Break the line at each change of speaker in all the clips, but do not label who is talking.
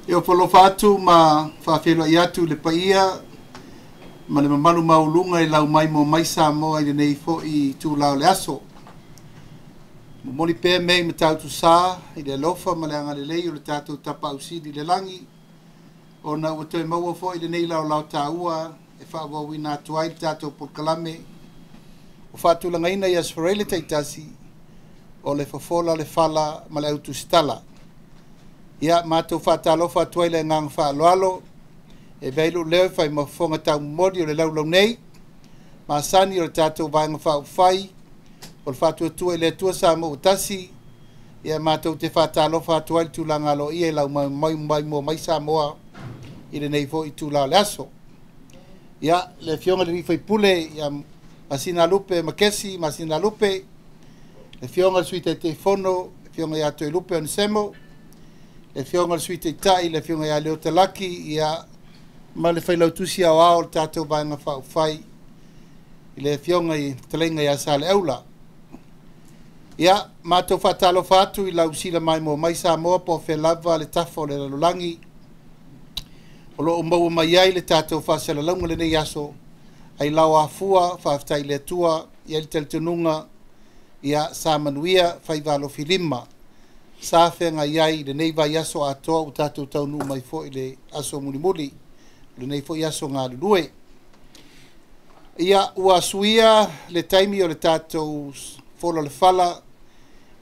E ofo alofa atu ma faafeiloai atu i le paia ma le mamalu maualuga i lau maimoa mai Samoa i lenei foi itula o le aso. Momoli pea mea i Matautu Sa i le alofa ma le agalelei o le tatou Tapaau Sili i le lagi, ona ua toe maua foi lenei laolao taua e faaauauina atu ai le tatou polokalame o faatulagaina i Aso Faraile taitasi o le Fofola, le Fala ma le Autusitala. Ia, matou faatalofa atu ai le agaga faaaloalo e avea ai lou leo e fai ma fofoga taumomoli o le laulau nei, masani o le tatou Vaega Faaupufai o le Faatuatua i le Atua Samoa ua Tasi. Ia, matou te faatalofa atu ai i le tulaga aloaia i lau maimoa mai Samoa i lenei foi itula o le aso. Ia, le Afioga i le sui usufono ia Masinalupe Makesi Masinalupe, le Afioga i le Sui Taitaifono, le Afioga ia Toelupe Onesemo, le Afioga i le Sui Taitai, le Afioga ia Leo Talaki, ia, ma le Failautusi Aoao o le tatou Vaega Faaupufai i le Afioga i Fetalaiga ia Saleaula. Ia, matou faatalofa atu i lau sila maimoa mai Samoa po o fea lava le tafa o le lalolagi o lo o maua mai ai le tatou faasalalauga lenei aso, ai lao afua, faafetai i le Atua, i ai le talitonuga, ia, sa manuia faiva alofilima sa feagai ai i lenei vaiaso atoa ua tatou taunuu mai foi i le aso mulimuli, lenei foi aso galulue. Ia, ua suia le taimi o le tatou Fola o le Fala,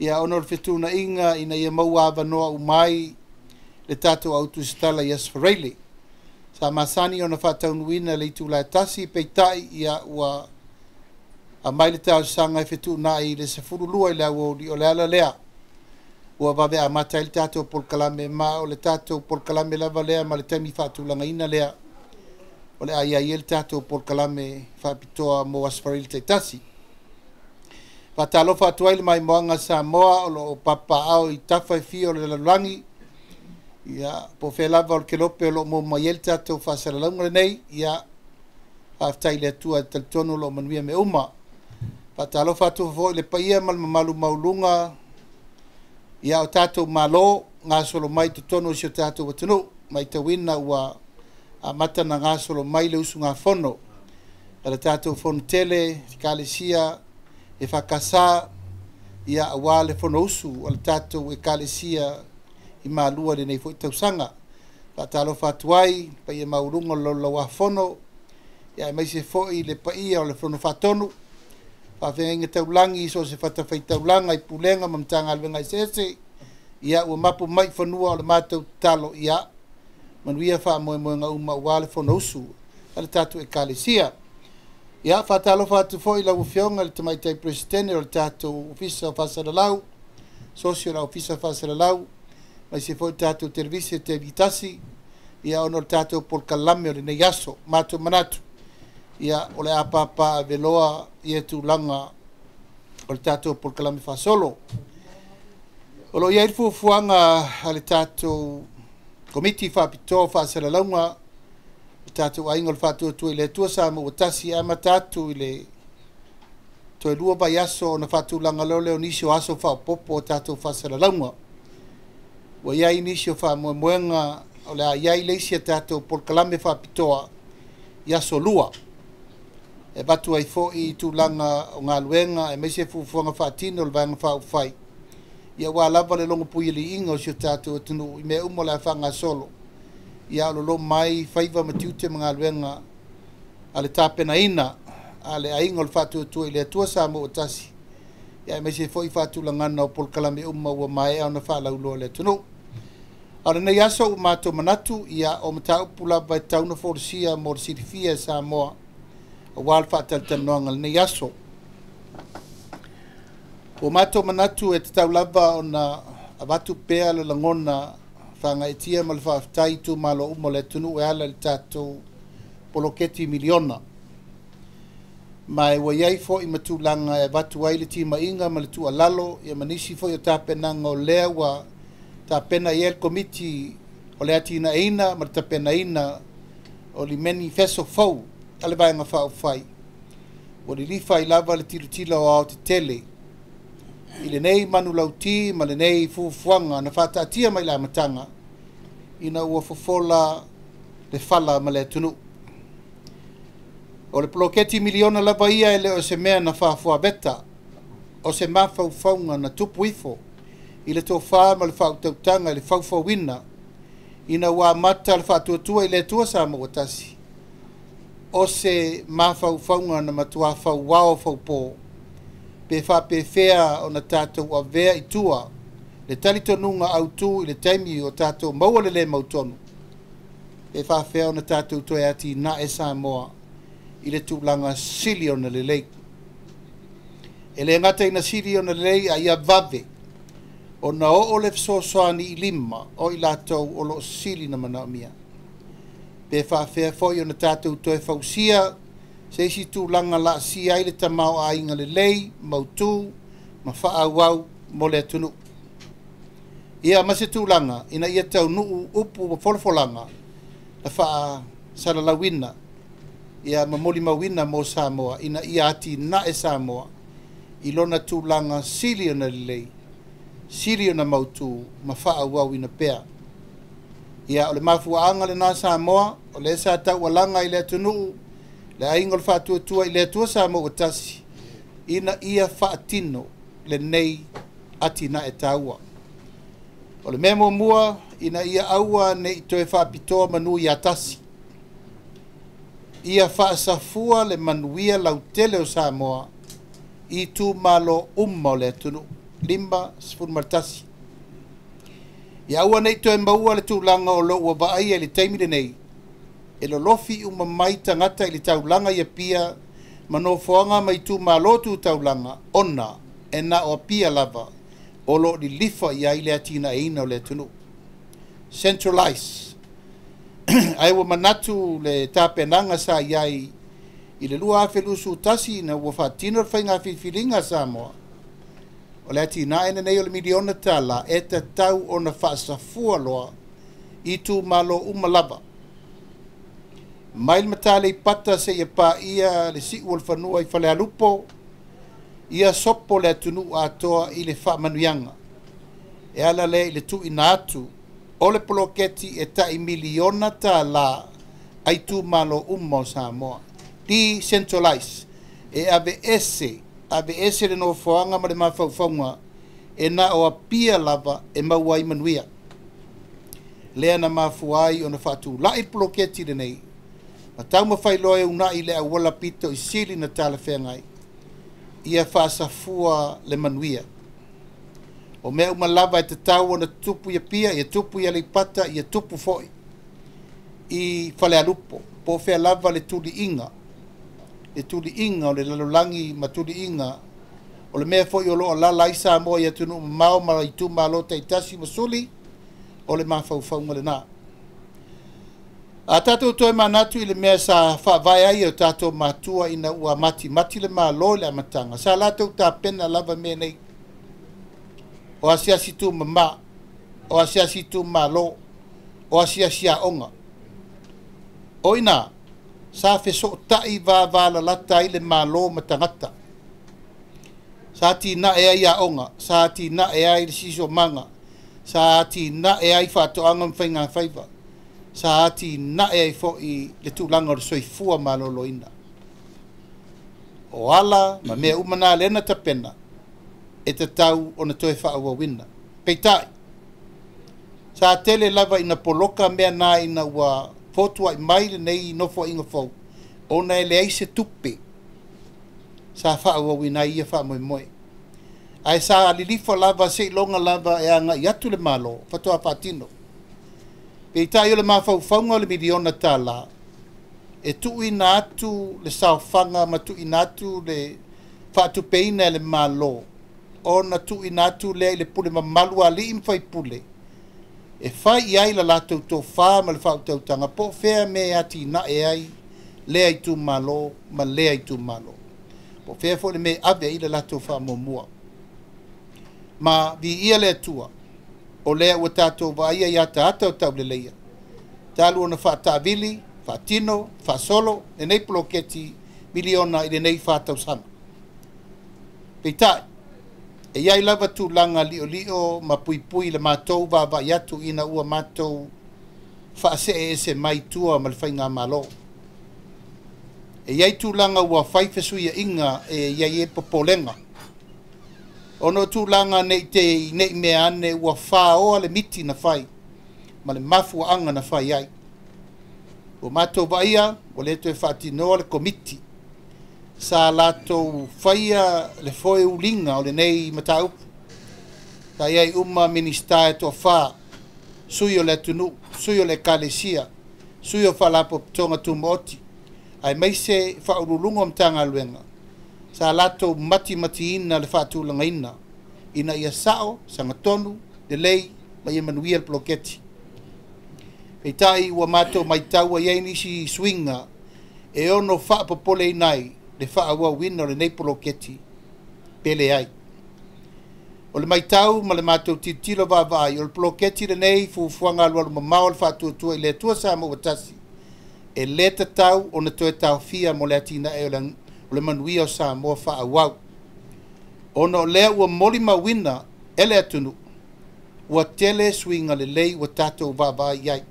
ia, ona o le fetuunaiga ina ia maua avanoa uma ai le tatou autusitala i Aso Faraile. Sa masani ona faataunuuina le itula e 1, peitai, ia, ua aumai le talosaga e fetuunai i le 12 i le aoauli. O le ala lea ua vave amata ai le tatou polokalame, ma o le tatou polokalame lava lea ma le taimi faatulagaina lea o le a i ai le tatou polokalame faapitoa mo Aso Faraile taitasi. Faatalofa atu ai le maimoaga Samoa o lo o papaao i tafa e fia o le lalolagi, ia, po o fea lava o le kelope o lo o maua mai ai le tatou faasalalauga lenei. Ia, faafetai i le Atua e talitonu o lo o manuia mea uma. Faatalofa atu foi i le paia ma le mamalu maualuga, ia, o tatou malo gasolo mai totonu o si o tatou atunuu. Matauina ua amata na gasolo mai le usugafono a le tatou fono tele Ekalesia e Fakasa, ia, aua le fonousu a le tatou Ekalesia i Malua i lenei foi tausaga. Faatalofa atu ai paia maualuga o le Laulau-a-Fono, ia, aemaise foi le paia o le Fono Faatonu, faafeagaiga taulagi i so o se fatafaitaulaga i pulega ma Matagaluega eseese, ia, ua mapu mai i fanua. O le matou tatalo, ia manuia faamoemoega uma aua le fonousu a le tatou Ekalesia. Ia, faatalofa atu foi i lau Afioga i le Tamaitai Peresetene o le tatou Ofisa o Faasalalau, Sosi o le Ofisa Faasalalau, aemaise foi le tatou Televise TV1, ia, ona o le tatou polokalame o lenei aso. Matou manatu, ia, o le a papa aveloa ia tulaga o le tatou polokalame faasolo. O lo o i ai le fuafuaga a le tatou Komiti Faapitoa o Faasalalauga, le tatou Aiga o le Faatuatua i le Atua Samoa ua Tasi, e amata atu i le toe 2 vaiaso ona faatulaga loa lea o nisi o aso faaopoopo o tatou faasalalauga. Ua i ai nisi o faamoemoega o le a i ai le isi a tatou polokalame faapitoa i aso 2 e avatu ai foi tulaga o galuega aemaise fuafuaga faatino o le Vaega Faaupufai, ia, aua lava le logopuialiiga o si o tatou atunuu i mea uma o le a faagasolo, ia, o lo mai faiva ma tiute ma galuega a le tapenaina a le Aiga o le Faatuatua i le Atua Samoa ua Tasi, ia, aemaise foi faatulagana o polokalame uma ua maea ona faalauiloa i le atunuu. A o lenei aso ua matou manatu, ia, o mataupu lava e tatau ona folasia mo le silafia e Samoa aua le faatalatalanoaga o lenei aso. Ua matou manatu e tatau lava ona avatu pea le lagona faagaeetia ma le faafetai i itumalo uma o le atunuu e ala i le tatou poloketi miliona. Ma e ua i ai foi ma tulaga e avatu ai le timaiga ma le tuualalo, ia, ma nisi foi o tapenaga o lea ua tapena i ai le Komiti o le atinaeina ma le tapenaina o le manifesto fou a le Vaega Faaupufai. Ua lilifa ai lava le tilotilo aoaotetele i lenei manulauti ma lenei fuafuaga na faataatia mai le amataga. ina ua fofola le fala ma le atunuu. O le poloketi miliona lava ia e le o se mea na faafuaveta, o se mafaufauga na tupu ifo i le tofā ma le faautautaga i le faufauina ina ua amata le Faatuatua i le Atua Samoa ua Tasi, o se mafaufauga na matuā fauao faupō pe faapefea ona tatou avea i tua le talitonuga autū i le taimi o tatou maua le lē mautonu, pe faafefea ona tatou toe atinae Samoa i le tulaga sili ona lelei. E le gata ina sili ona lelei a ia vave ona oo le fesoasoani i lima o i latou o lo o sili na manaomia. Pe faafefea foi ona tatou toe fausia se isi tulaga laasia ai le tamaoaiga lelei, mautū ma faaauau mo le atunuu. Ia ma se tulaga ina ia taunuu upu ma folafolaga na faasalalauina ia ma molimauina mo Samoa ina ia atinae Samoa i lona tulaga sili ona lelei, sili ona mautū ma faaauauina pea. Ia o le mafuaaga lena Samoa, o lea sa taualaga i le atunuu le aiga o le Faatuatua i le Atua Samoa ua Tasi ina ia faatino lenei atinae taua. O le mea muamua, ina ia aua ne i toe faapitoa manu ia tasi. Ia faasafua le manuia lautele o Samoa i itumalo uma o le atunuu. 51. Ia aua ne i toe maua le tulaga o lo o ua vaaia i le taimi lenei, e lolofi uma mai tagata i le taulaga i Apia ma nofoaga ma itumalo tu taulaga ona e na o Apia lava o lo o lilifa i ai le atinaeina o le atunuu. Centralize. Ae ua manatu le tapenaga sa i ai i le 2021 ina ua faatino le faiga filifiliga a Samoa, o le atinae lenei o le miliona tala e tatau ona faasafua loa i itumalo uma lava. Mai le Mataleipata seia paia le siu o le fanua i Falealupo, ia sopo le atunuu atoa i le faamanuiaga. E ala lea i le tuuina atu o le poloketi e tai miliona tala a itumalo uma o Samoa. Decentralize. E aveese, aveese le nofoaga ma le mafaufauga e na o Apia lava e maua ai manuia. Lea na mafua ai ona faatulai le poloketi lenei, ma taumafai loa e uunai le auala pito i sili na talafeagai, ia faasafua le manuia. O mea uma lava e tatau ona tupu i Apia, ia tupu i Aleipata, ia tupu foi i Falealupo, po o fea lava le tuliiga, le tuliiga o le lalolagi ma tuliiga o le mea foi o lo o alaala ai Samoa i atunuu mamao ma itumalo taitasi ma suli, o le mafaufauga lena. A tatou toe manatu i le mea sa faavae ai e o tatou matua ina ua matimati le Malo i le amataga, sa latou tapena lava mea nei. O asiasi tumama, o asiasi itumalo, o asiasi aoga. O i ina, sa fesootai vavalalata ai le Malo ma tagata. Sa atinae ai aoga, sa atinae ai le siosiomaga, sa atinae ai faatoaga ma faigafaiva, sa atinae ai foi le tulaga o le soifua maloloina. O ala ma mea uma na lea na tapena e tatau ona toe faaauauina. Peitai, sa tele lava ina poloka mea na ina ua fotuai mai lenei nofoaiga fou, ona e leai se tupe sa faaauauina ai ia faamoemoe. Ae sa lilifa lava seiloga lava e agai atu le Malo faatoa faatino. Peitai o le mafaufauga o le miliona tala, e tuuina atu le saofaga ma tuuina atu le faatupeina e le Malo, ona tuuina atu lea i le pule mamalu a alii ma faipule, e fai i ai la latou tofā ma le faautautaga po o fea mea e atinae ai lea itumalo ma lea itumalo, po o fea foi le mea e ave ai le latou faamuamua. Ma viia le Atua, o lea ua tatou vaaia i ataata o tauleleia, talu ona faataavili, faatino, faasolo lenei poloketi miliona i lenei 4 tausaga. Peitai, e i ai lava tulaga liolio ma puipui le matou vaavaai atu ina ua matou Faase'e ese mai tua ma le faigamalo. E i ai tulaga ua fai fesuia'iga e i ai popolega ona o tulaga nei te nei mea ane ua fāoa le miti na fai ma le mafua'aga na fai ai. Ua matou vaaia ua lē toe faatinoa le komiti sa latou faia le foeuliga o lenei mataupu. Sa i ai uma Minisita e toafā, sui o le atunuu, sui o le ekalesia, sui o faalapotopotoga tumaoti, aemaise faauluuluga o Matagaluega sa latou matimatiina le faatulagaina ina ia sao, sagatonu, lelei ma ia manuia le poloketi. Peitai ua matou matau ai nisi suiga e ono faapopoleina ai le faaauauina o lenei poloketi pe leai. O le matau ma le matou tilotilo vaavaai, o le poloketi lenei fuafuaga alualu mamao o le Faatuatua i le Atua Samoa ua Tasi, e lē tatau ona toe taofia mo le atinae o le manuia o Samoa faaauau, ona o lea ua molimauina e le atunuu ua tele suiga lelei ua tatou vaavaai i ai.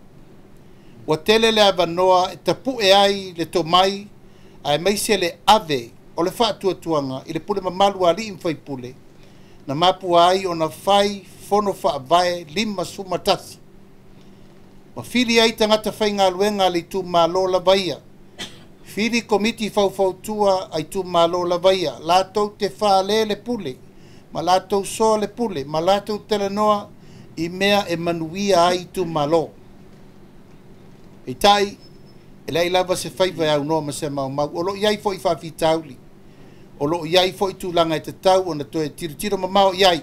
Ua tele le avanoa e tapu'e ai le tomai aemaise le ave o le faatuatuaga i le pule mamalu a alii ma faipule na mapua ai ona fai fono faavae 51 ma fili ai tagata faigaluega a le itumalo lava ia, fili komiti faufautua a itumalo lava ia, latou te fale le pule ma latou soa le pule ma latou talanoa i mea e manuia ai itumalo. Peitai, e leai lava se faiva e aunoa ma se maumau. O loo i ai foi faafitauli, o loo i ai foi tulaga e tatau ona toe tilotilo mamao i ai,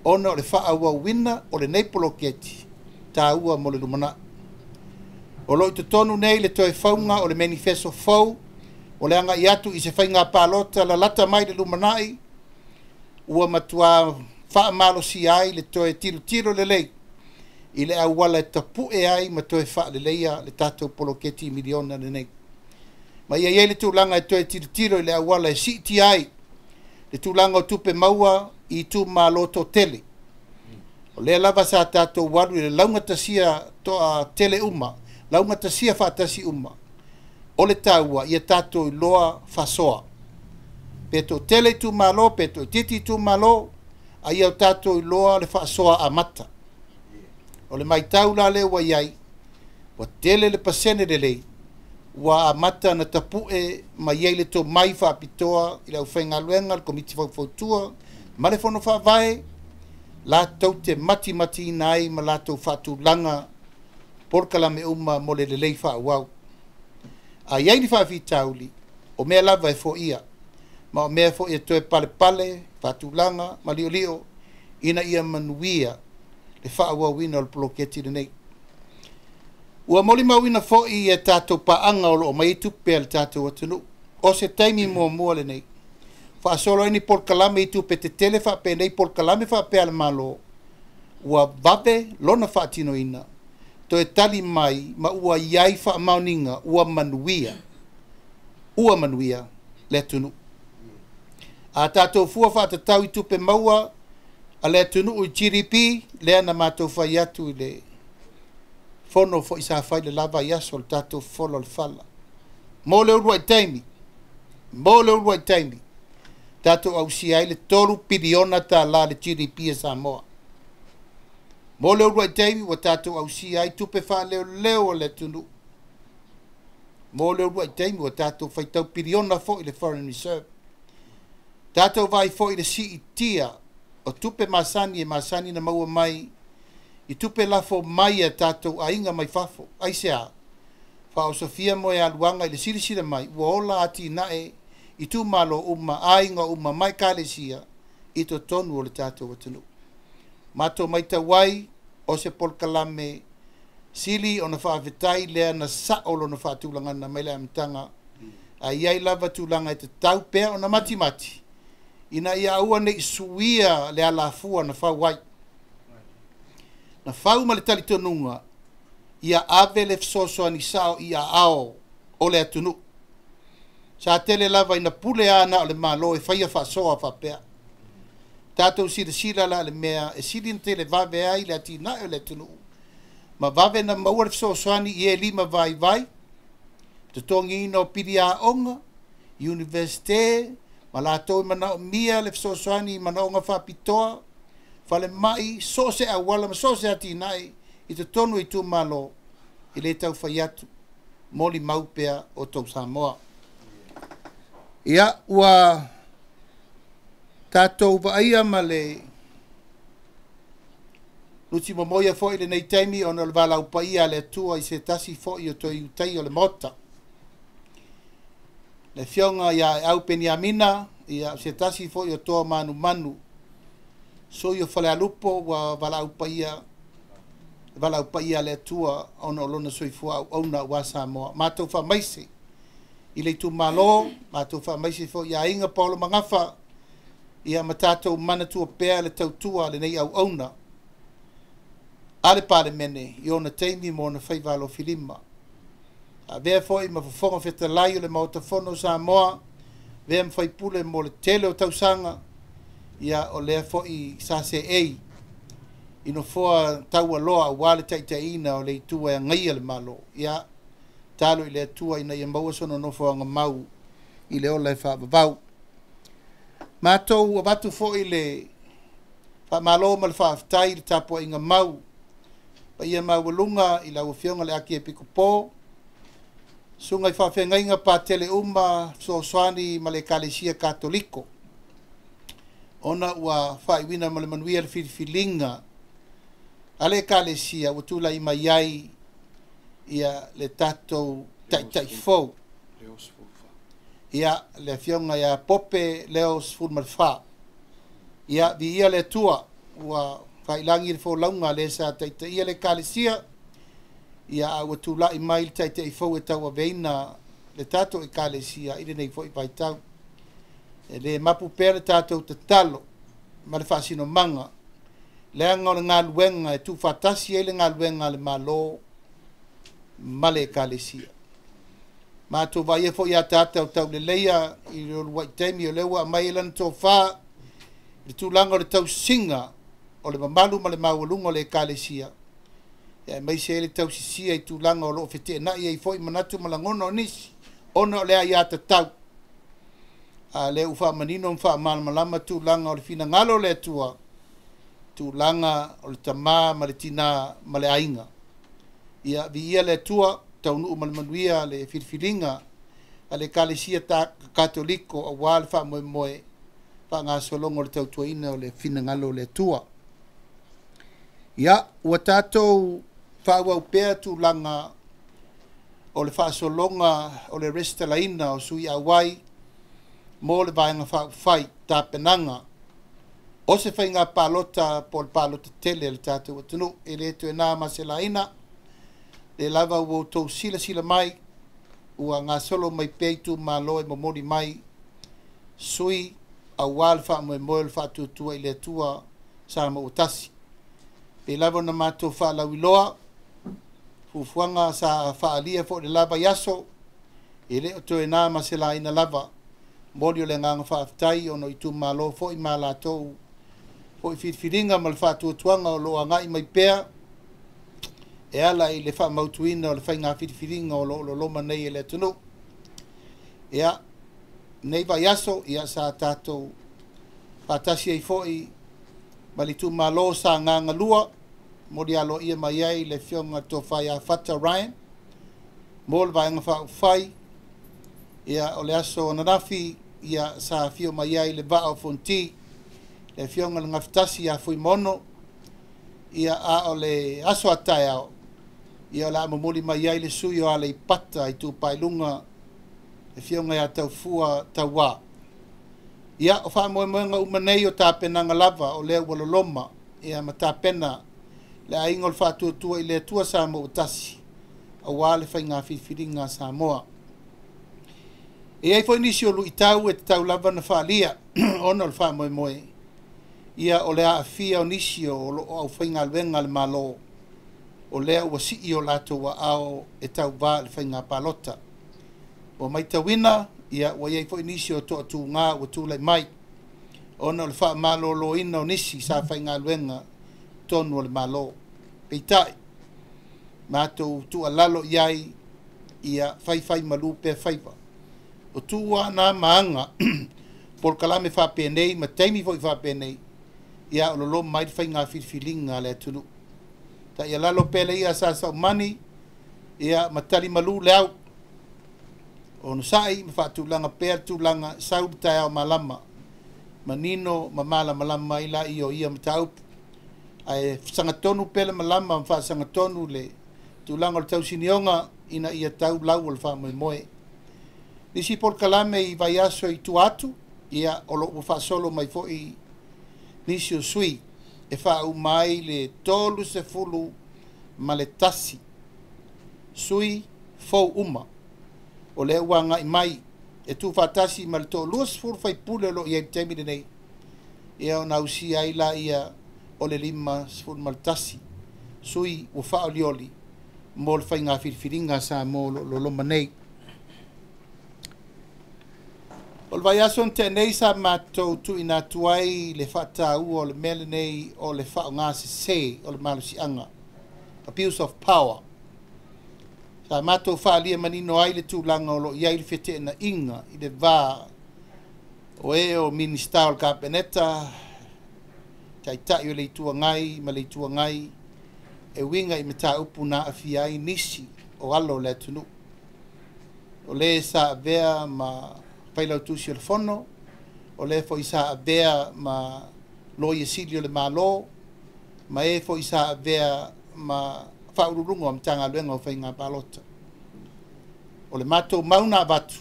ona o le faaauauina o lenei poloketi taua mo le lumanai. O loo i totonu nei le toe fauga o le manifeso fou o le agai atu i se faiga palota lalata mai le lumanai, ua matuā faamalosia ai le toe tilotilo lelei i le auala e tapu'e ai ma toe faaleleia le tatou poloketi miliona lenei. Ma ia i ai le tulaga e toe tilotilo i le auala e siitia ai le tulaga o tupe maua i itumalo toatele. O lea lava sa tatou alu i le laugatasia toatele uma, laugatasia faatasi uma. O le taua ia tatou iloa faasoa. Pe toatele itumalo, pe toaitiiti itumalo, a ia o tatou iloa le faasoa amata. O le matau la lea ua i ai, ua tele le pasene lelei ua amata ona tapu'e ma i ai le tomai faapitoa i le aufaigaluega, le komiti faufautua ma le fono faavae, latou te matimatiina ai ma latou faatulaga polokalame uma mo le lelei faaauau. A i ai ni faafitauli, o mea lava e foia, ma o mea foi e toe palepale, faatulaga ma liolio ina ia manuia le faaauauina o le poloketi lenei. Ua molimauina foi e tatou paaga o loo aumai ai tupe a le tatou atunuu, o se taimi muamua lenei faasolo ai ni polokalame i tupe tetele faapenei, polokalame faapea a le Malo ua vave lona faatinoina, toe tali mai ma ua i ai faamaoniga ua manuia, ua manuia le atunuu. A tatou fua faatatau i tupe maua a le atunuu i GDP, lea na matou fai atu i le fono foi sa fai le la vaiaso, le tatou fola o le fala mo le uluai taimi, mo le uluai taimi tatou ausia ai le $3 piliona le GDP a Samoa. Mo le uluai taimi ua tatou ausia ai tupe faaleoleo a le atunuu. Mo le uluai taimi ua tatou faitau piliona foi le foreign reserve. Tatou vaai foi i le siitia o tupe masani e masani na maua mai i tupe lafo mai a tatou aiga mai fafo. Aisea? Faaosofia moealuaga i le silasila mai ua ola atinae itumalo uma, aiga uma ma ekalesia i totonu o le tatou atunuu. Matou matau ai o se polokalame sili ona faafetai lea na sao lona faatulagaga mai le amataga, a i ai lava tulaga e tatau pea ona matimati ina ia aua nei suia le alafua na fau ai. Na fau ma le talitonuga ia ave le fesoasoani sao i aao o le atunuu. Sa tele lava ina pule a na o le Malo e faia faasoa faapea. Tatou silasila la le mea e sili ona televave ai le atinae o le atunuu Ma vave na maua le fesoasoani i e lima vaivai, totogiina o pili aoga, Iunivesite, ma latou e manaomia le fesoasoani i manaoga faapitoa, falemai, so o se auala ma so o se atinae i totonu o itumalo, e le tau fai atu, molimau pea outou Samoa. Ia, ua tatou vaaia ma le nutimomoia foi i lenei taimi ona o le valaau paia a le Atua i se tasi foi o toe Iutaia o le Maota, le Afioga ia Aeau Peniamina, ia o se tasi foi o toa manumanu, sui o Falealupo ua valaau paia, valaau paia a le Atua ona o lona soifua auauna aua Samoa. Matou faamaise i le itumalo, matou faamaise foi i aiga Paolo Magafa, ia ma tatou manatua pea le tautua a lenei auauna a le Palemene i ona taimi ma ona faiva alofilima. Avea foi ma Fofoga Fetalai o le Maota Fono o Samoa, avea ma faipule mo le tele o tausaga, ia o lea foi sa seei i nofoa taualoa aua le taitaiina o le itu e agaia le Malo. Ia, talo i le Atua ina ia maua sona nofoaga mau i le ola e faavavau. Matou avatu foi le faamalo ma le faafetai i le tapuaiga mau paia maualuga i lau Afioga i le Akiepikopo, susuga i faafeagaiga patele uma fesoasoani ma le Ekalesia Katoliko, ona ua faaiuina ma le manuia le filifiliga a le Ekalesia ua tulai mai ai ia le tatou taitai fou, ia le Afioga ia Pope Leo 14. Ia viia le Atua ua faailagi le folauga a le sa taitaia le Ekalesia, ia a ua tulai mai le taitai fou e tauaveina le tatou Ekalesia i lenei foi vaitau. E le mapu pea le tatou tatalo ma le faasinomaga, leaga o le galuega e tuufaatasi ai le galuega a le Malo ma le Ekalesia. Matou vaaia foi ataata o tauleleia i le uluai taimi o lea ua aumai ai lana tofa i le tulaga o le tausiga o le mamalu ma le maualuga o le Ekalesia, aemaise ai le tausisia i tulaga o lo o feteenai ai foi manatu ma lagona o nisi ona o le aiatatau. A lea ua faamanino ma faamalamalama tulaga o le finagalo o le Atua, tulaga o le tama ma le tina ma le aiga. Ia viia le Atua, taunuu ma le manuia le filifiliga a le Ekalesia Katoliko aua le faamoemoe faagasologa o le tautuaina o le finagalo o le Atua. Ia, ua tatou faaauau pea tulaga o le faasologa o le resitalaina o sui auai mo le Vaega Faaupufai, tapenaga o se faiga palota po o le palota tele a le tatou atunuu. E le toe na ma se laina, lea lava ua outou silasila mai, ua gasolo mai pea itumalo e momoli mai sui aua le faamoemoe o le faatuatua i le Atua Samoa ua tasi. Pei lava ona matou faalauiloa, fuafuaga sa faaalia foi i le la vaiaso, e le o toe na ma se laina lava. Momoli o le agaga faafetai ona o itumalo foi ma latou foi filifiliga ma le faatuatuaga o lo o agai mai pea e ala i le faamautuina o le faiga filifiliga o lo o loloma nei e le atunuu. Ia, nei vaiaso, ia sa tatou faatasi ai foi ma le itumalo Sagaga 2, momoli aloaia mai ai le Afioga i le Tofa ia Fata Ryan mo le Vaega Faaupufai. Ia, o le aso ananafi, ia sa afio mai ai le Vaa o Fonoti, le Afioga i le Gafatasi ia Fuimaono. Ia, a o le aso a taeao, ia o le a momoli mai ai le sui o Aleipata Itupa i Luga, le Afioga ia Taufua Tauā. Ia, o faamoemoega uma nei o tapenaga lava o lea ua loloma, ia ma tapena le aiga o le faatuatua i le Atua Samoa ua tasi aua le faiga filifiliga a Samoa. E i ai foi nisi o luitau e tatau lava ona faaalia ona o le faamoemoe, ia o le aafia o nisi o lo o aufaigaluega a le Malo, o lea ua sii o latou aao e tauvā i le faiga palota. Ua matauina, ia ua i ai foi nisi o toatuga ua tulai mai ona o le faamaloloina o nisi sa faigaluega tonu o le Malo. Peitai, Matou tuualalo i ai ia faifai malu pea faiva. O tu lava na ma aga polokalame faapenei ma taimi foi faapenei, ia o loloma ai le faiga filifiliga a le atunuu. Taialalo pea le ia sa saumani, ia ma tali malu le au. Onosai ma faatulaga pea le tulaga sau le taeao malama. Manino ma malamalama ai la ia o ia mataupu. Ae sagatonu pea le malama ma faasagatonu le tulaga o le tausinioga ina ia tau lau o le faamoemoe. Nisi polokalame i vaiaso i tua atu, ia o lo o ua faasolo mai foi nisi o sui e faauma ai le 31 sui fou uma. O lea ua agai mai e tuufaatasi ma le 20 faipule o lo o i ai i le taimi lenei, ia ona ausia ai laia o le 51 sui ua faaolioli mo le faiga filifiliga a Samoa o lo o loloma nei. O le vaiaso na tea nei sa matou tuuina atu ai le faataua o le mea lenei o le faaaoga sese o le malosiaga, abuse of power. Sa matou faaalia manino ai le tulaga o lo o i ai le feteenaiga i le va o e o Minisita o le Kapeneta, Taitai o le Itu Agai ma le Itu Agai e uiga i mataupu na aafia ai nisi o alo o le atunuu. O le sa avea ma Failautusi o le Fono, o le foi sa avea ma Loia Sili o le Malo, ma e foi sa avea ma Faauluuluga o Matagaluega o Faiga Palota. O le matou mau na avatu,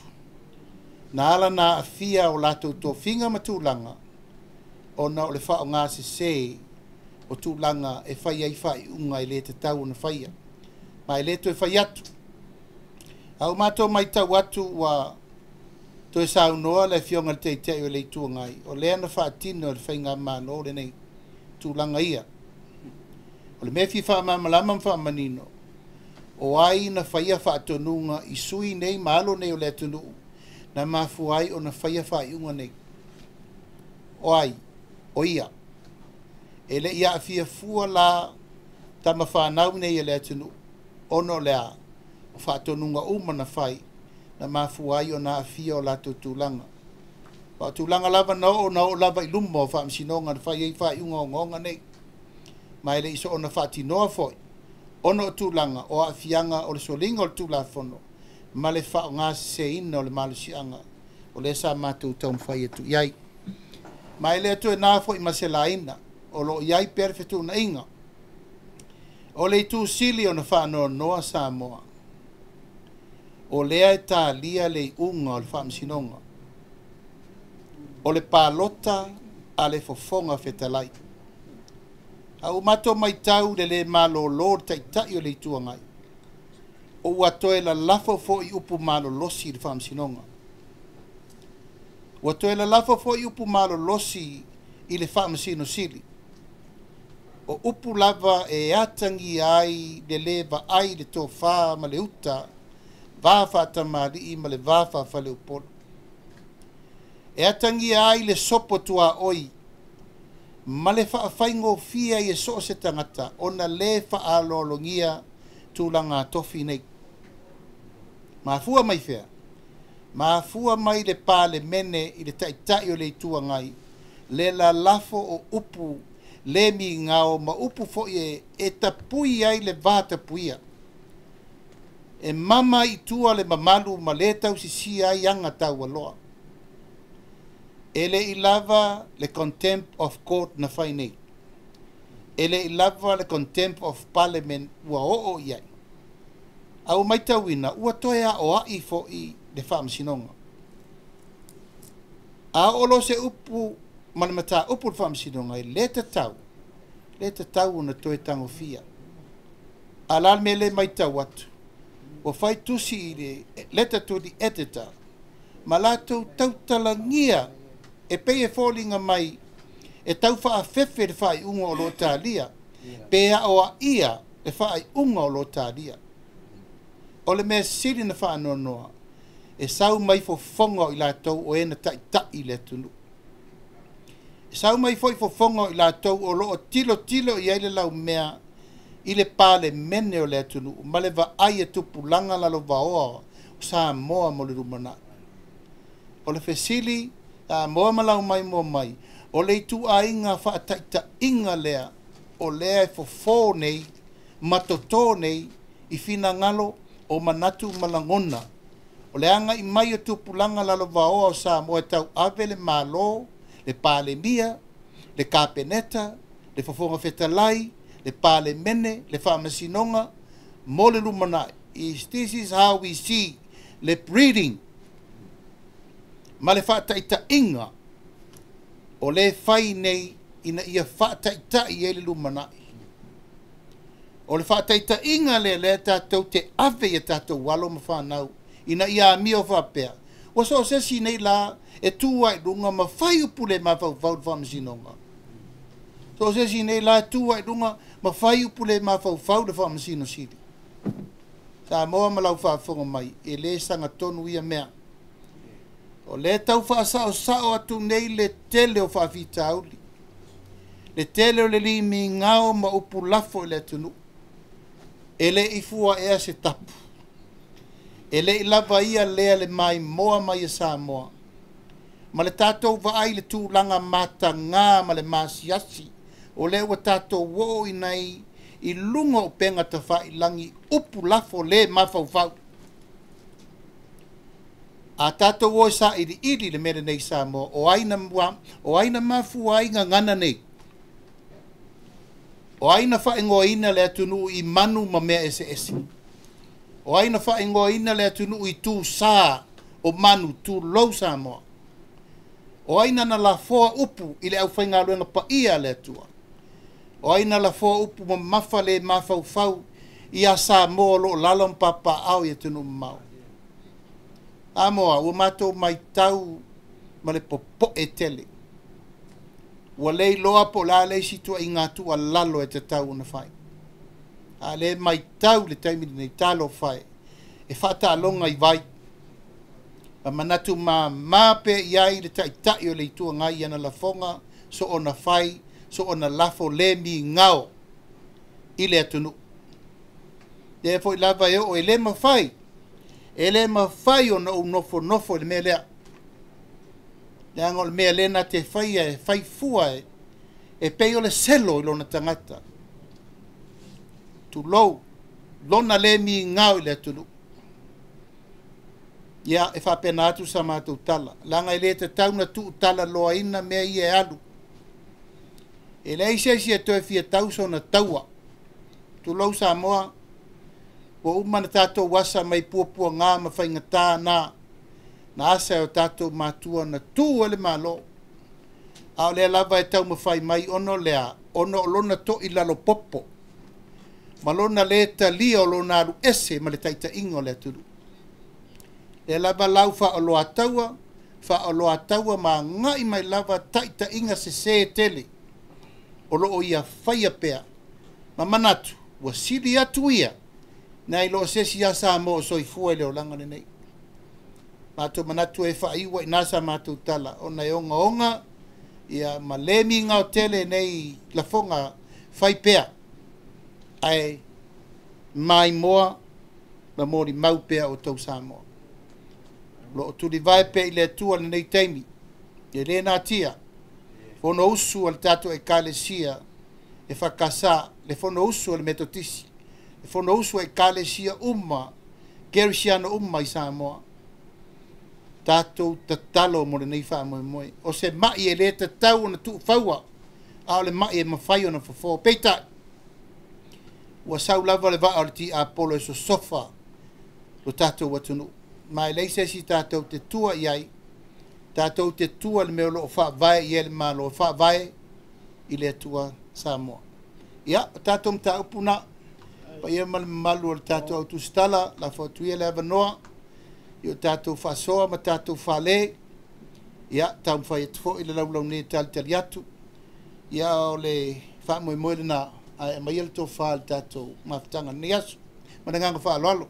na ala na aafia o latou tofiga ma tulaga ona o le faaaoga sese o tulaga e fai ai faaiuga e le tatau ona faia, ma e le toe fai atu. A ua matou matau atu ua toe saunoa le Afioga i le Taitai o le Itu Agai, o lea na faatino e le Faigamalo lenei tulaga ia. O le mea e fia faamalamalama ma faamanino, o ai na faia faatonuga i sui nei ma alo nei o le atunuu na mafua ai ona faia faaiuga nei. O ai? O ia. E le i aafia fua la tama fanau nei e le atunuu, ona o le a? O faatonuga uma na fai, na mafua ai ona aafia o latou tulaga. Ma o tulaga lava na oo lava i luma o faamasinoga na fai ai faaiuga ogaoga nei. Ma e le i soona faatinoa foi, ona o tulaga o aafiaga o le soliga o le Tulafono ma le faaaoga seseina o le malosiaga o lea sa matou taumafai atu i ai. Ma e le toe na foi ma se laina, o lo o i ai pea le fetuunaiga. O le itu sili ona faanoanoa Samoa, o lea e talia le iuga o le faamasinoga, o le palota a le fofoga fetalai. A ua matou matau le le malolo o le Taitai o le Itu Agai, o ua toe lalafo foi upu malolosi i le faamasinoga. Ua toe lalafo foi upu malolosi i le faamasino sili. O upu lava e atagia ai le le vaai le tofa ma le uta, va faatamalii ma le va faafaleupolu. E atagia ai le sopo tuaoi ma le faafaigofie ai e so o se tagata ona le faaaloalogia tulaga tofi nei. Mafua mai fea? Mafua mai le Palemene i le Taitai o le Itu Agai, le lalafo o upu le migao ma upu foi e tapui ai le va tapuia. E mama i tua le mamalu ma le tausisia ai aga taualoa. E le i lava le contempt of court na fai nei. E le i lava le contempt of parliament ua oo i ai. A ua matauina ua toe aoai foi le faamasinoga. A oo loa se upu ma le mataupu le faamasinoga e le tatau ona toe tagofia. A la le mea le matau atu, ua fai tusi i le letter to the editor, ma latou tautalagia e pei e foliga mai e tau faafefe le faaiuga o lo o talia, pe aoaia le faaiuga o lo o talia. O le mea sili na faanoanoa, e sau mai fofoga o i latou o e na taitai le atunuu. E sau mai foi fofoga o i latou o lo o tilotilo i ai le laumea i le Palemene o le atunuu ma le vaai a tupulaga lalovaoa o Samoa mo le lumanai. O le fesili, Samoa ma lau maimoa mai, o le ituaiga faataitaiga lea o lea e fofo nei ma totō nei i finagalo o manatu ma lagona. O le agai mai o tupulaga lalovaoa o Samoa e tauave le Malo, le Palemia, le Kapeneta, le Fofoga Fetalai, le Palemene, le Faamasinoga mo le lumanai. Is this is how we see le breeding ma le faataitaiga o lea e fai nei ina ia faataitai ai le lumanai. O le faataitaiga lea lea tatou te ave i a tatou alo ma fanau ina ia amio faapea. Ua so o se isi nei la e tu ai i luga ma fai upu le mafaufau i le Faamasinoga. So o se isi nei la e tu ai i luga ma fai upu le mafaufau i le Faamasino Sili. Samoa ma lau faafofoga mai, e le sagatonu ia mea. O lea tau faasaosao atu nei le tele o faafitauli, le tele o le limigao ma upu lafo i le atunuu. E le i fua ea se tapu. E le i lava ia lea le maimoa mai e Samoa. Ma le tatou vaai i le tulaga matagā ma le masiasi, o lea ua tatou oo i nei i luga o upega tafailagi upu lafo le mafaufau. A tatou o e sailiili le mea lenei i Samoa, o ai na, o ai na mafua ai gagana nei? O ai na faaigoaina le atunuu i manu ma mea eseese? O ai na faaigoaina le atunuu i tusa o manu, tulou Samoa? O ai na na lafoa upu i le aufaigaluega paia a le Atua? O ai na lafoa upu mamafa le mafaufau ia Samoa o lo o lalo ma papaaao i atunuu mamao? Samoa, ua matou matau ma le popoe tele. Ua le iloa po o le a le isi ituaiga tuualalo e tatau ona fai. A o lea e matau i le taimi lenei, talofa e, e faataaloga i vai. Ma manatu mama pea i ai le Taitai o le Itu Agai i ana lafoga, soona fai, soona lafo le migao i le atunuu. Lea foi lava e oo e le mafai, e le mafai ona ou nofonofo i le mea lea. Leaga o le mea lea na te faia e fai fua e pei o le selo i lona tagata. Tulou, lona le migao i le atunuu. Ia, e faapena atu sa matou tala, leaga e le tatau ona tuutalaloaina mea ia e alu. E leai se isi e toe fia tau sona taua. Tulou Samoa, ua uma ona tatou asa mai puapuaga ma faigata na, na asa e o tatou matua na tu ai le Malo. A o lea lava e taumafai mai ona o le a? Ona o lona toilalo popo ma lona lē talia o lona alu ese ma le taitaiga o le atunuu. Lea lava lau faaoloataua, faaoloataua ma agai mai lava taitaiga sesē tele o lo o ia faia pea ma manatu ua sili atu ia nai lo o se isi ia Samoa o soifua i le olaga lenei. Matou manatu e faaiu ai i ina sa matou tala ona e ogaoga ia ma le migao tele nei lafoga fai pea ae maimoa ma molimau pea outou Samoa. O lo o tulivae pea i le Atua i lenei taimi, e le natia Fonousu a le tatou Ekalesia EFKS, le Fonousu a le Metotisi, le Fonousu a Ekalesia uma, Kerisiano uma i Samoa. Tatou tatalo mo lenei faamoemoe. O se mai e le tatau ona tuufaua, a o le mai e mafai ona fofo. Peitai, ua sau lava le vaa o le tiapolo e sosofa lo tatou atunuu. Ma e leai se isi tatou te tua i ai, tatou te tua i le mea o lo o faavae i ai le Malo, e faavae i le Atua Samoa. Ia, o tatou mataupu na, paia ma le mamalu o le tatou au tusitala, lafo atu ia le avanoa i o tatou faasoa ma tatou fale. Ia, taumafai atu foi le laulaunē e talitali atu. Ia, o le faamoemoe lena, ae aumaia le tofa i le tatou mafutaga i lenei aso. Ma le agaga faaaloalo.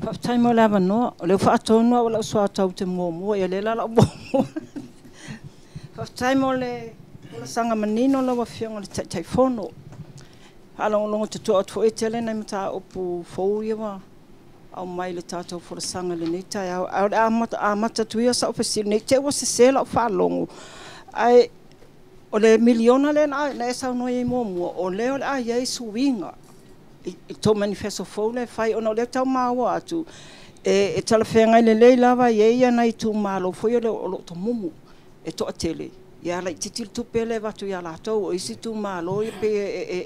Faafetai mo le avanoa. O lea ua faatonu au e lau soatau ou te muamua, ia o lea la o le a ou muamua. Faafetai mo le folasaga manino lau Afioga i le Taitaifono. Faalogologo totoa atu foi e tele nai mataupu fou ia ua aumai i le tatou folasaga i lenei taeao. Ae o le a amata atu ia sau fesili ne i te i ua sese lau faalogo, ae o le miliona lea na e saunoa i ai muamua, o lea o le a i ai suiga i tou manifeso fou lea e fai, ona o lea e tau maua atu e talafeagai lelei lava e i ai nai itumalo foi o lo o tomumu e toatele, ia laitiiti le tupe lea e avatu ia latou. O isi itumalo e pei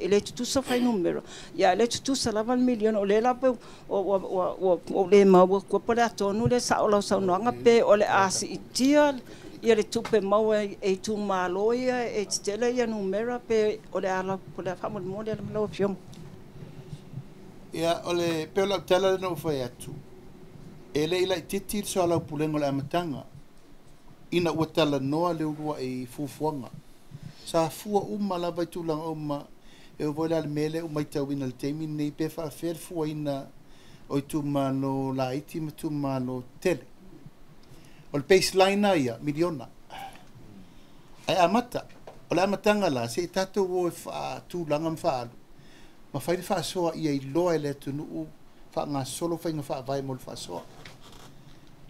e le tutusa fuainumera, a o lea e tutusa lava le miliona. O lea la pei ua ou le maua atua po o le a tonu le sao o lau saunoaga, pe o le a siitia le tupe maua e itumalo ia e tetele numera, pe o le a faamolemole lau Afioga.
Ia, o le pei o lau tala lea na ou fai atu, e le i laitiiti le soalaupulega o le amataga ina ua talanoa le uluai fuafuaga. Sa fua uma lava i tulaga uma, e oo foi la i le mea lea ua matauina i le taimi lenei, pe faapefea le fuaina o itumalo laiti ma itumalo tetele. O le baseline lava ia, miliona. Ae amata, o le amataga la, se i tatou o e faatulaga ma faaalu, ma fai le faasoa ia iloa e le atunuu faagasolo faiga faavae mo le faasoa.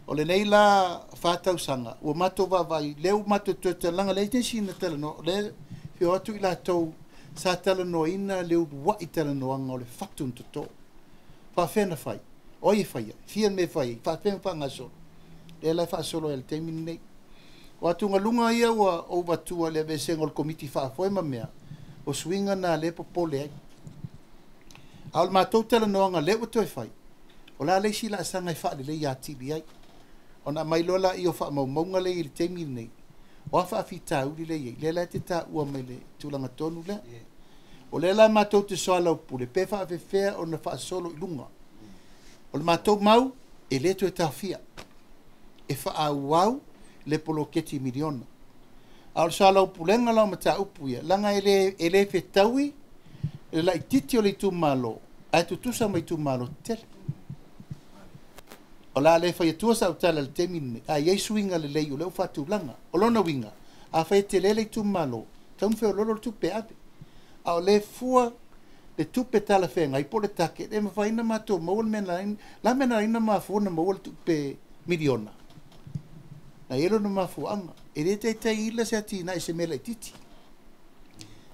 O lenei la 4 tausaga, ua matou vaavaai, lea ua matou toe talanoa, leai nisi na talanoa, o lea e o atu i latou sa talanoaina le uluai talanoaga o le fatu na toto. Faafefea na fai, o ai e faia, fia le mea e fai ai, faafefea ona faagasolo. Lea la e faasolo ai i le taimi lenei. O atugaluga ia ua ou avatua i le aveesega o le komiti faafoe ma mea, o suiga na lea e popole ai. A o le matou talanoaga lea ua toe fai, o le a le isi laasaga e faaleleia atili ai. Ona aumai loa lea o faamaumauga lea e i le taimi lenei, o a faafitauli lea e i ai, lea la e te taua mai le tulaga tonu lea. O lea la matou te soalaupule, pe faafefea ona faasolo i luga. O le matou mau, e le toe taofia, e faaauau le poloketi miliona. A o le soalaupulega la o mataupu ia, leaga e le fetaui le laitiiti o le itumalo, ae tutusa ma itumalo tetele. O le a le fai atua sau tala i le taimi lenei, ae i ai suiga lelei o lea ua faatulaga. O lona uiga, afai e tele le itumalo, tatau ona feoloolo le tupe e ave. A o lea fua le tupe talafeagai po o le target, e mafai ona matou maua le mea na la mea na ala ai ona mafua ona maua le tupe miliona. Na i ai lona mafuaaga. E le taitai ila se atinae i se mea laitiiti.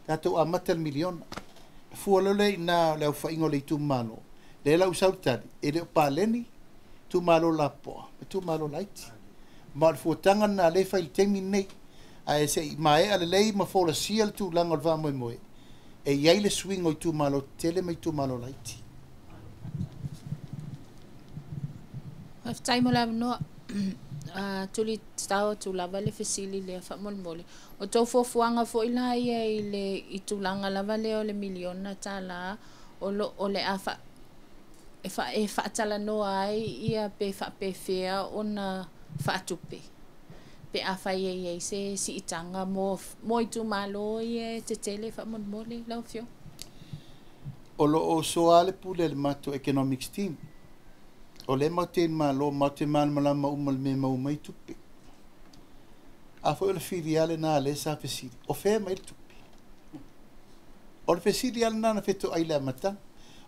Tatou amata le miliona. Fua loa lea i ina o le aofaiga o le itumalo, lea la ua sau le tali, e le o paleni itumalo lapopoa ma itumalo laiti. Ma o le fuataga lena lea e fai i le taimi lenei. Ae se i maea lelei ma folasia le tulaga o le faamoemoe, e i ai le suiga o itumalo tetele ma itumalo laiti.
Faafetai mo le avanoa. Tuli tatao atu lava le fesili lea faamolemole. O tou fuafuaga foi la ia i le i tulaga lava lea o le miliona tala o lo o le a fa e faatalanoa ai ia pe faapefea ona faatupe pe afai e i ai se siitaga mo itumalo ia e tetele faamolemole lau Afioga.
O lo o soa le pule a le matou economics team. O lea matou te malo, matou te malamalama uma i le mea e maua mai tupe. A foi o le fili lava lena lea sa fesili, o fea e aumai le tupe? O le fesili lava lena na fetoai i le amataga.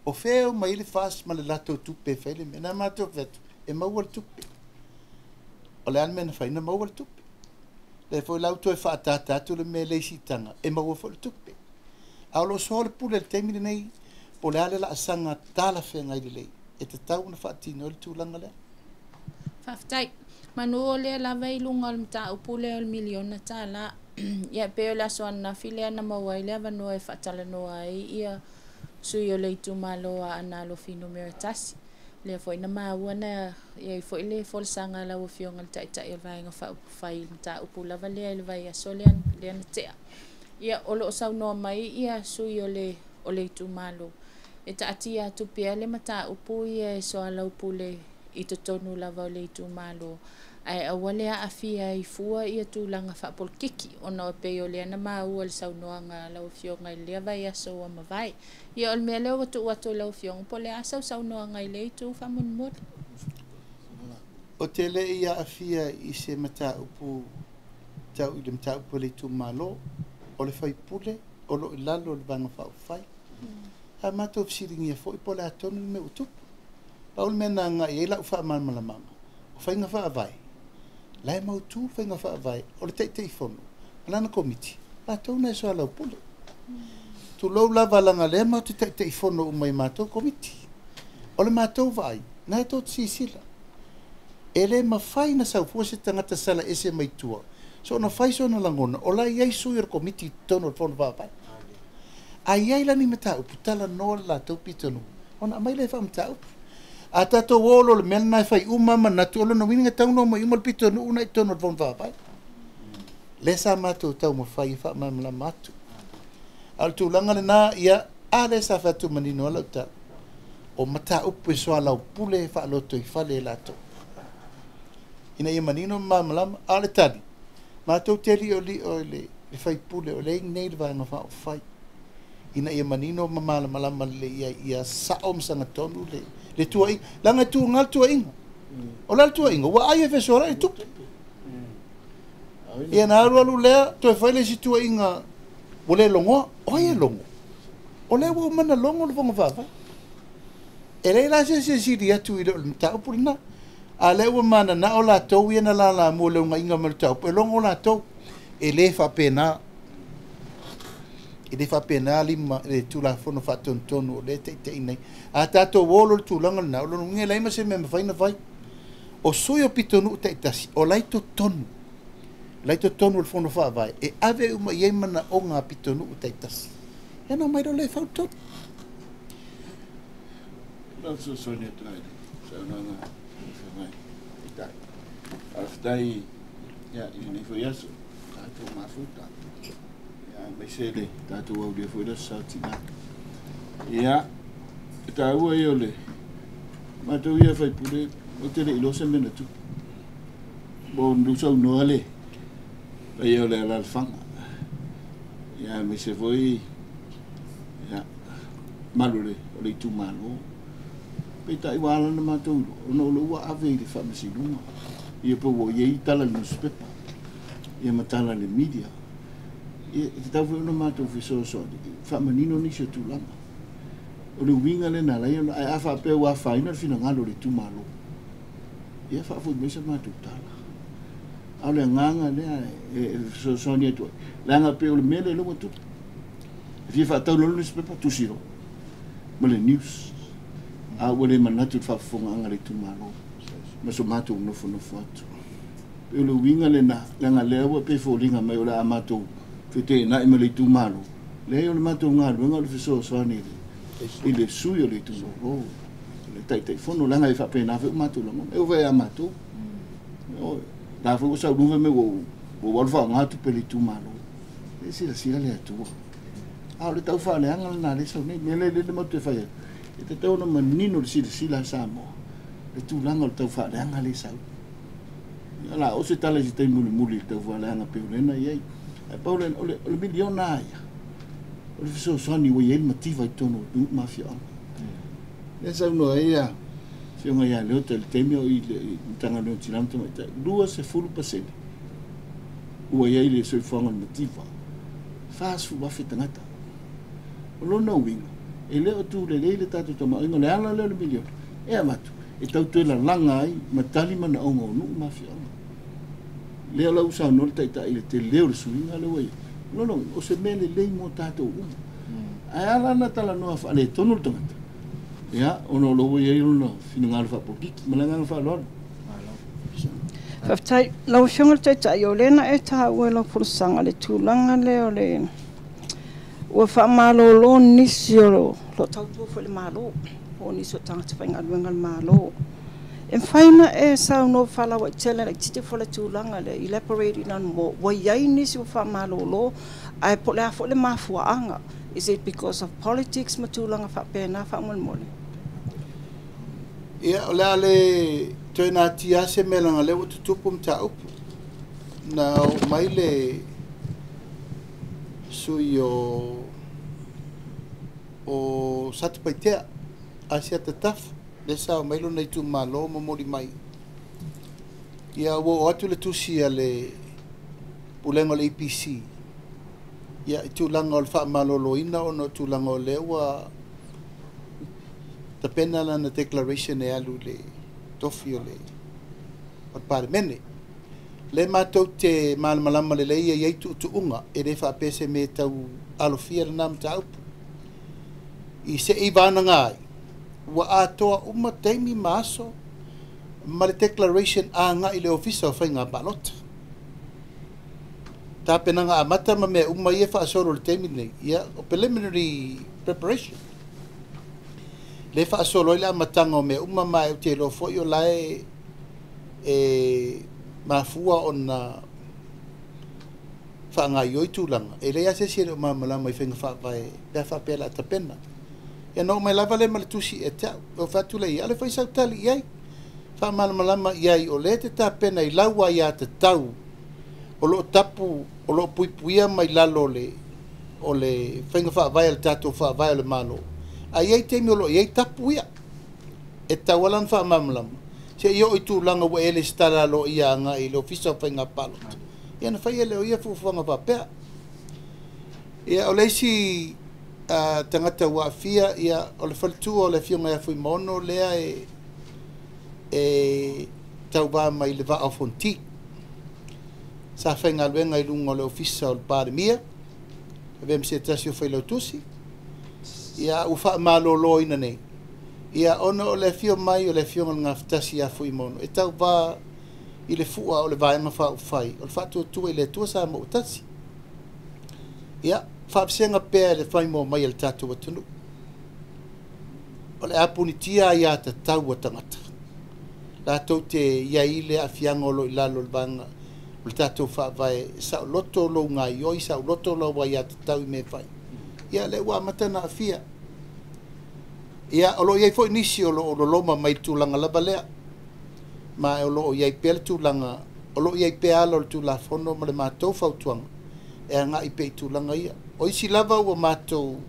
O fea e aumai le FAST ma le latou tupe e fai le mea? Na matou fai atu, e maua le tupe. O le a le mea na fai? Na maua le tupe. Lea foi la ua toe faatata atu le mea le siitaga, e maua foi le tupe. A o lo o soa le pule i le taimi lenei, po o le a le laasaga talafeagai lelei, e tatau ona faatino ai le tulaga lea.
Faafetai. Manu o lea lava i luga o le mataupu lea o le miliona tala. Ia pei o le aso ananafi lea na maua ai le avanoa e faatalanoa ai ia sui o le itumalo a Aana Alofi numera 1. Lea foi na maua na iai foi le folasaga a lau Afioga i le Taitai o le Vaega Faaupufai i le mataupu lava lea i le vaiaso lea na tea. Ia o lo o saunoa mai ia sui o le itumalo e taatia atu pea le mataupu ia e soalaupule i totonu lava o le itumalo ae aua le aafia ai fua ia tulaga faapolokiki ona o pei o lea na maua le saunoaga a lau Afioga i lea vaiaso ua mavae. Ia o le mea lea ua tuu atu i lau Afioga po o le a sau saunoaga i lea itu faamolemole.
O te le i aafia i se mataupu Tau i le mataupu a le itumalo, o le faipule o lo o i lalo o le Vaega Faaupufai. Sa matou fesiligia foi po o le a tonu le mea ua tupu. Pau le mea na agai i ai lau faamalamalamaga, o faiga faavae, la e mautu faiga faavae, o le Taitaifono ma lana Komiti, latou na e soalaupule. Tulou lava leaga o lea matou te Taitaifono uma i matou Komiti. O le matou vaai, na e tou te silasila, e le mafai ona sau fua se tagata sala ese mai tua, soona fai sona lagona, o la e i ai sui o le Komiti i totonu o le Fono Faavae. A i ai la ni mataupu, talanoa le latou pitonuu, ona aumai lea e faamataupu. A tatou o loa i le mea lena e fai uma lava manatu, o lona uiga e tatau ona omai uma le pitonuu lena i totonu o le Fono Faavae. Lea sa matou taumafai e faamalamalama atu. A o le tulaga lena, ia, a lea sa fai atu manino lava lau tala, o mataupu e soalaupule faalotoifale e latou, ina ia manino ma malamalama. A o le tali, matou te li'oli'o i le faipule o lea e i inei i le Vaega Faaupufai, ina ia manino ma malamalama lelei i ai, ia sao ma sagatonu le tuuaiga, leaga e tuga le tuuaiga. O le a le tuuaiga? Ua ai e fesoalai le tupe. Ia na alu alu lea, toe fai le isi tuuaiga ua le logoa. O ai e logo? O lea ua uma ona logo le Fono Faavae. E leai la se isi e sili atu i le mataupu lena. A lea ua mananao latou ia na lalamua i le unaiga mai o le mataupu, e logo latou. E le faapena. E le faapena lima, le Tulafono Faatonutonu o lea e taitaiina ai. A tatou o loa i le tulaga lena, o lona uiga e leai ma se mea e mafai ona fai. O sui o pitonuu taitasi, o la e i totonu, la e i totonu o le Fono Faavae, e ave uma i ai manaoga a pitonuu taitasi. Ia ona omai loa lea e fau le tonu.
Lau fesoasoani atu ai i le saunoaga a le Afioga i le Taitai. Faafetai i lenei foi aso tatou mafuta, aemaise le tatou aulia foi le Aso Sa o Tina. Ia, e taua ia o le matou ia faipule, ou te le iloa se mea na tupu. Ua ou saunoa le paia o le alaalafaga, ia, aemaise foi ia, malu o le itumalo. Peitai ua ala ona matou iloa, ona o lea ua ave i le faamasinoga, ia pe ua i ai tala i le nusipepa, ia ma tala i le media. Ia, e tatau foi ona matou fesoasoani, faamanino nisi o tulaga. O le uiga lea na ala ai ona, ae a faapea ua afaina le finagalo o le itumalo, ia faafoi mai sa matou tala. A o le agaga lea e fesoasoani atu ai, leaga pei o le mea lea ua tupu. E fia faatau loa le newspaper, tusi loa ma le news. A ua le manatu i le faafofogaaga a le itumalo ma so matou nofonofo atu. Pei o le uiga lena, leaga lea ua pei e foliga mai o le a matou feteenai ma le itumalo. Leai, o le matou galuega o le fesoasoani i le sui o le itumalo, le Taitaifono, leaga e faapena foi o matou lagona. E oo foi ia matou. O la foi ua saunoa fai mai ua ou alu faaaoga tupe a le itumalo. E silasila le Atua. A o le tau faaleaga lena lea e sau nei. O le mea lea matou te fai atu, e tatau ona manino le silasila a Samoa, le tulaga o le tau faaleaga lea e sau. Ia la o se tala i se taimi mulimuli i le tau faaleaga pei o lea na i ai. Ae pau lea, o le miliona lava ia, o le fesoasoani ua i ai le mativa i totonu o nuu ma afioaga. Lea saunoa ai le Afioga ia Leota i le taimi o i le Matagaluega o Tina ma Tamaitai, 20% ua i ai le soifuaga o le mativa, 40,000 tagata. O lona uiga, e le o tulelei le tatou tamaoaiga, o le ala lea o le miliona e avatu, e tau toe lalaga ai ma tali manaoga o nuu ma afioaga. Lea la ua saunoa le Taitai i le tele o le suiga lea ua i ai. O lona uiga, o se mea lelei mo tatou uma. Ae ala ona talanoa faaletonu le tagata, ia, ona o lo o ua i ai lona finagalo faapolokiki. Ma le agaga faaaloalo.
Faafetai. Lau Afioga i le Taitai, o lea na e taua i lau folasaga le tulaga lea o le ua faamalolo nisi o lo o tautua foi i le Malo, po o nisi o tagata faigaluega a le Malo. E mafai ona e saunoa faalauaitele laitiiti foi le tulaga lea, elaborate in on more. Ua i ai nisi ua faamalolo, ae po o le a foi le mafuaaga? Is it because of politics ma tulaga faapena faamolemole?
Ia, o le a le toe natia lava se mea leaga o lea ua tutupu mataupu. Na oo mai le sui o Satupaitea, Asiata Tafa, lea sa omai lona itumalo momoli mai. Ia, ua oo atu le tusi a le Pulega o le EPC, ia i tulaga o le faamaloloina ona o tulaga o lea ua tapena lana declaration e alu i le tofi o le Palemene. Le matou te malamalama lelei e i ai tuutuuga, e le faapea se mea e tau alofia lena mataupu. I se i vanaga ai, ua atoa uma taimi ma aso ma le declaration agai i le Ofisa o Faiga Palota. Tapenaga amata ma mea uma ia faasolo i le taimi lenei, ia o preliminary preparation. Le faasolo ai le amataga o mea uma ma ou te iloa foi o la e mafua ona faagaoioi tulaga. E leai lava se isi e le o malamalama i faiga faavae pe a faapea o le a tapena. Ia na oo mai lava lea ma le tusi ia te au. Ou fai atu lea i ai, ale fai sau tali i ai. Faamalamalama i ai o lea e te tapena i lau aiatatau o lo o tapu, o lo o puipuia mai lalo o le faiga faavae a le tatou faavae o le Malo. Ae i ai taimi o lo o i ai tapu ia. E tatau lava ona faamalamalama. Se i oo i tulaga ua e resitala aloaia agai i le Ofisa o Faiga Palota. Ia na faia lea o ia fuafuaga faapea. Ia o le isi tagata ua aafia, ia o le faletua o le Afioga ia Fuimaono lea e tauva mai le Vaa o Fonoti. Sa faigaluega i luga o le Ofisa o le Palemia, avea ma se tasi o failautusi, ia ua faamaloloina nei, ia ona o le afio mai o le Afioga i le Gafatasi ia Fuimaono, e tauva i le fua o le Vaega Faaupufai, o le Faatuatua i le Atua Samoa ua tasi. Ia, faavasega pea i le faimoa mai a le tatou atunuu. O le a punitia aia tatau a tagata. Latou te i ai le aafiaga o lo o i lalo o le vaega o le tatou faavae, saoloto lou gaioi, saoloto lau aiatatau i mea e fai. Ia, lea ua amata ona aafia. Ia, o lo o i ai foi nisi o lo o loloma mai i le tulaga lava lea. Ma o lo o i ai pea le tulaga, o lo o i ai pea ala o le Tulafono ma le matou fautuaga e agai pea i tulaga ia. O isi lava ua matou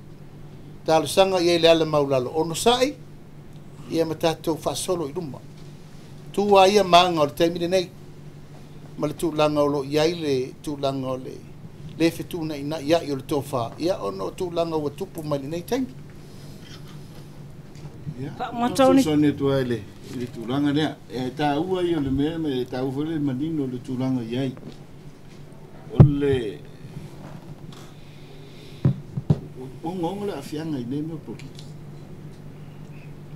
talosaga i ai i le ala maulalo, onosai, ia ma tatou faasolo i luma. Tu a ia maga o le taimi lenei, ma le tulaga o lo o i ai le tulaga o le le fetuunai ai o le tofa, ia ona o tulaga ua tupu mai lenei taimi.
Ia,
Faamatauni.
fesoasoani atu ai i le tulaga lea. E taua ia o le mea ma e taua foi le manino o le tulaga i ai. O le ogaoga le aafiaga i nei mea o polokiki.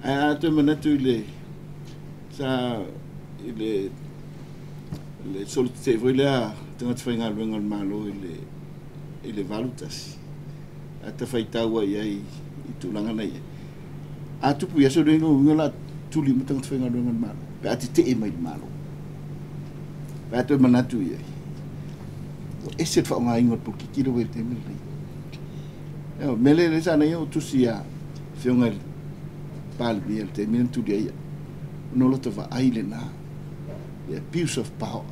Ae a toe manatu i le sa i le solitete foi lea tagata faigaluega o le Malo i le 81. A tafaitau ai ai i tulaga na i ai. A tupu i aso nei no uiga la tuli ma tagata faigaluega o le Malo. Pe a tetee mai le Malo. Pe a toe manatu i ai. Ua ese le faaaogaina o le polokiki le ua i le taimi lenei. Io, mele le sa nei o tusi a Afioga i le Palemia i le taimi na tuli ai ia. Ona o lota vaai lena. The abuse of power.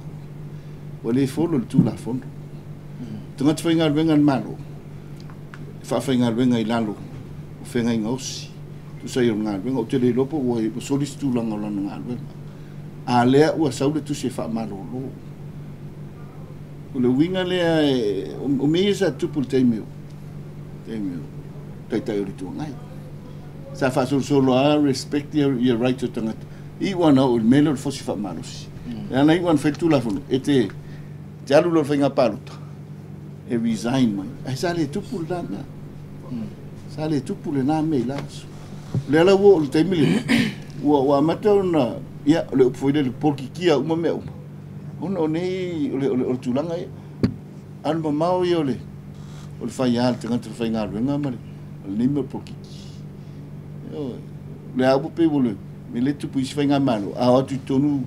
Ua le follow le Tulafono. Tagata faigaluega a le Malo, e faafaigaluega i lalo o feagaiga osi. Tusa ai o le galuega, ou te le iloa po ua soli se tulaga o lana galuega. A lea ua sau le tusi e faamalolo. O le uiga lea o mea ia sa tupu i le taimi o Taitai o le Itu Agai. Sa faasolosolo lava respect your right o tagata. I ua na oo i le mea lea o le fosi faamalosi. E ana i ua na fai le Tulafono, e te alu loa i le faiga palota, e resign mai. Ae sa le tupu lena mea. Sa le tupu lena mea i la aso. O lea la ua oo i le taimi lenei, ua amata ona, ia, o le upu foi lea, le polokikia uma mea uma. Ona o nei, o le tulaga ia. Alu mamao ia o le faiā le tagata faigaluega ma le lenei mea o le polokiki. O le a ua pei ua le mea lea e tupu i isi faigamalo, a o atu i totonu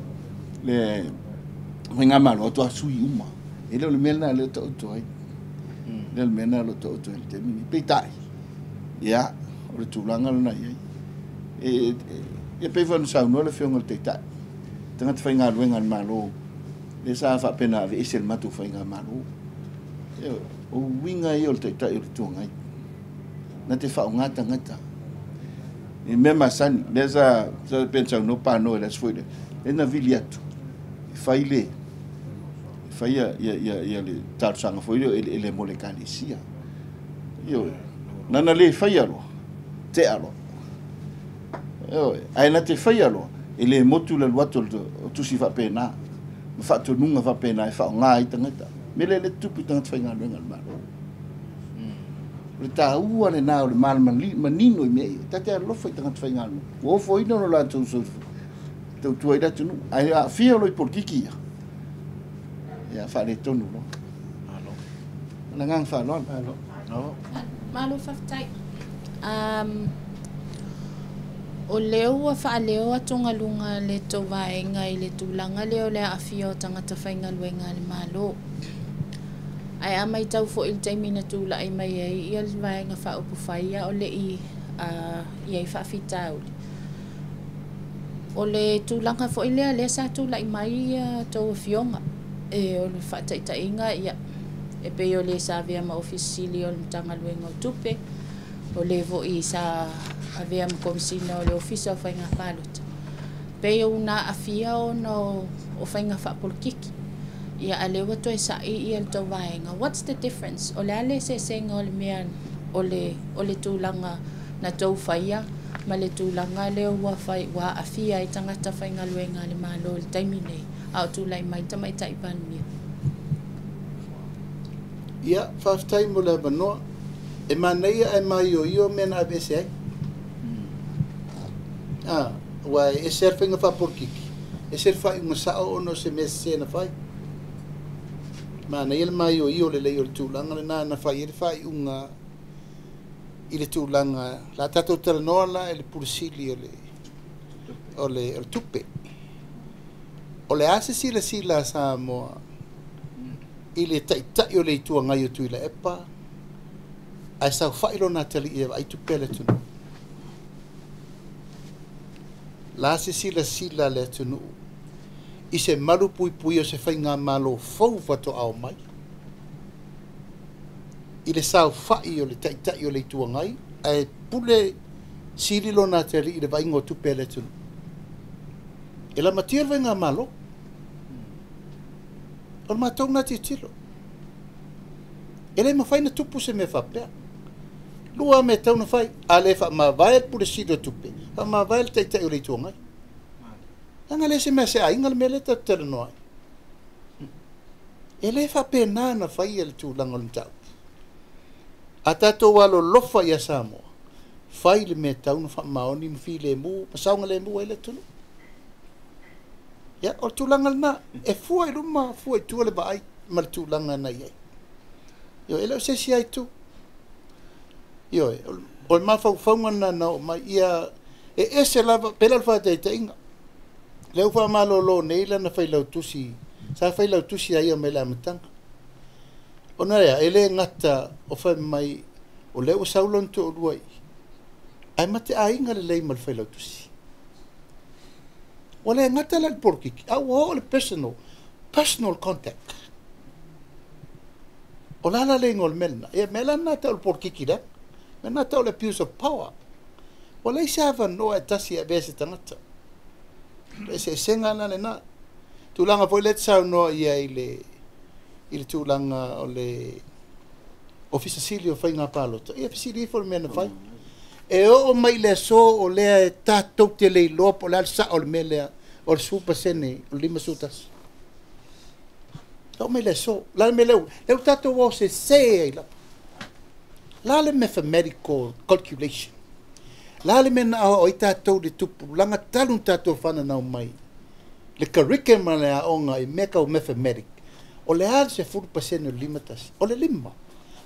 le faigamalo, atu a sui uma. E le o le mea lena lea o taoto ai. Le o le mea lena o lo o taoto ai i le taimi lenei. Peitai, ia, o le tulaga lena i ai. E pei foi ona saunoa le Afioga i le Taitai, tagata faigaluega a le Malo, lea sa faapena aveese le matou faigamalo. O uiga ia o le Taitai o le Itu Agai. Na te faaaoga tagata. I mea masani, lea sa pei ona saunoa Pano i le aso foi lea, lea na vili atu, e fai faia ia le talosaga foi lea o eleele mo le Ekalesia. Ioe. Na le faia loa, tea loa. Ioe. Ae na te faia loa, e le motu le alu atu o tusi faapena, ma faatonuga faapena e faaaoga ai tagata. Mea lea e tupu i tagata faigaluega a le Malo. O le taua lena o le manino i mea ia. Ta te alofa i tagata faigaluega. Ua ofoina lo latou soifua, tautua ai le atunuu. Ae aafia loa i polokiki ia, ia faaletonu loa. O le agaga faaaloalo.
Malo faafetai. O lea ua faaleo atugaluga a le tou vaega i le tulaga lea o le aafia o tagata faigaluega a le Malo. Ae a matau foi i le taimi na tulai mai ai ia le Vaega Faaupufai a o le i i ai faafitauli. O le tulaga foi lea lea sa tulai mai ia tou afioga e o le faataitaiga ia e pei o le sa avea ma Ofisa Sili o le Matagaluega o Tupe, o le foi sa avea ma Komesina o le Ofisa o Faiga Palota. Pei una aafia ona o faiga faapolokiki. Ia a lea ua toe sa'i ia le tou vaega. What's the difference? O le a le eseesega o le mea o le tulaga na tou faia ma le tulaga lea ua fai ua aafia ai tagata faigaluega a le Malo i le taimi nei a o tulai mai Tamaitai Palemia?
Ia, faafetai mo le avanoa. E manaia ae maioio mea na aveese ai. Ua e ese lava le faiga faapolokiki, ese le faaiuga sao ona o se mea sese na fai. Manaia le maioio lelei o le tulaga lena na fai ai le faaiuga i le tulaga la tatou talanoa la i le Pule Sili o le Tupe. O le a se silasila a Samoa i le taitai o le Itu Agai o Tuilaepa ae saofai lona atalii e vaai tupe a le atunuu. La se silasila a le atunuu i se malu puipui o se faigamalo fou faatoa mai i le saofai o le taitai o le Itu Agai ae pule sili lona atalii i le vaaiga o tupe a le atunuu. E lamatia le faigamalo. O le matou na tilotilo. E le mafai na tupu se mea faapea. Lua mea tau na fai, a le faamavae le Pule Sili o Tupe, faamavae le taitai o le Itu Agai. Leaga le se mea se aiga le mea lea tatou talanoa ai. E le faapena na fai le tulaga o le mataupu. A tatou alolofa ia Samoa, fai le mea tau na faamaoni ma filemu, ma saogalemu ai le atunuu. Ia, o le tulaga lena, e fua i luma, fua i tua le vaai ma le tulaga na i ai. Ioe, e le o se isi ai tu. Ioe, o le mafaufauga lena na oo mai, ia e ese lava, pei la o le faataitaiga. Lea ua faamalolo nei lana failautusi, sa failautusi a ia mai le amataga. Ona lea, e le gata o fai mai, o lea ua sau lona toalua i, ae mateaiga lelei ma le failautusi. Ua le gata la le polokiki, a ua oo le personal contact. O la la le ingoa o le mea lena. Ia mea la lena tau o le polokiki lea. Mea lena tau o le abuse of power. Ua leai se avanoa e tasi e avea se tagata. O le eseesega la lena. Tulaga foi lea e te saunoa i ai i le tulaga o le Ofisa Sili o Faiga Palota, ia fesili ifo le mea na fai. E oo mai le aso o lea e tatou te le iloa po o le a le sao o le mea lea o le 10% o le 51. E oo mai le aso. La le mea lea, lea ua tatou o sese ai lava. La le mathematical calculation. La le mea na aoao ai tatou le tupulaga talu na tatou fananau mai. Le curriculum ma le aoga i mea tau mathematic. O le a le 10% o le 51? O le 5.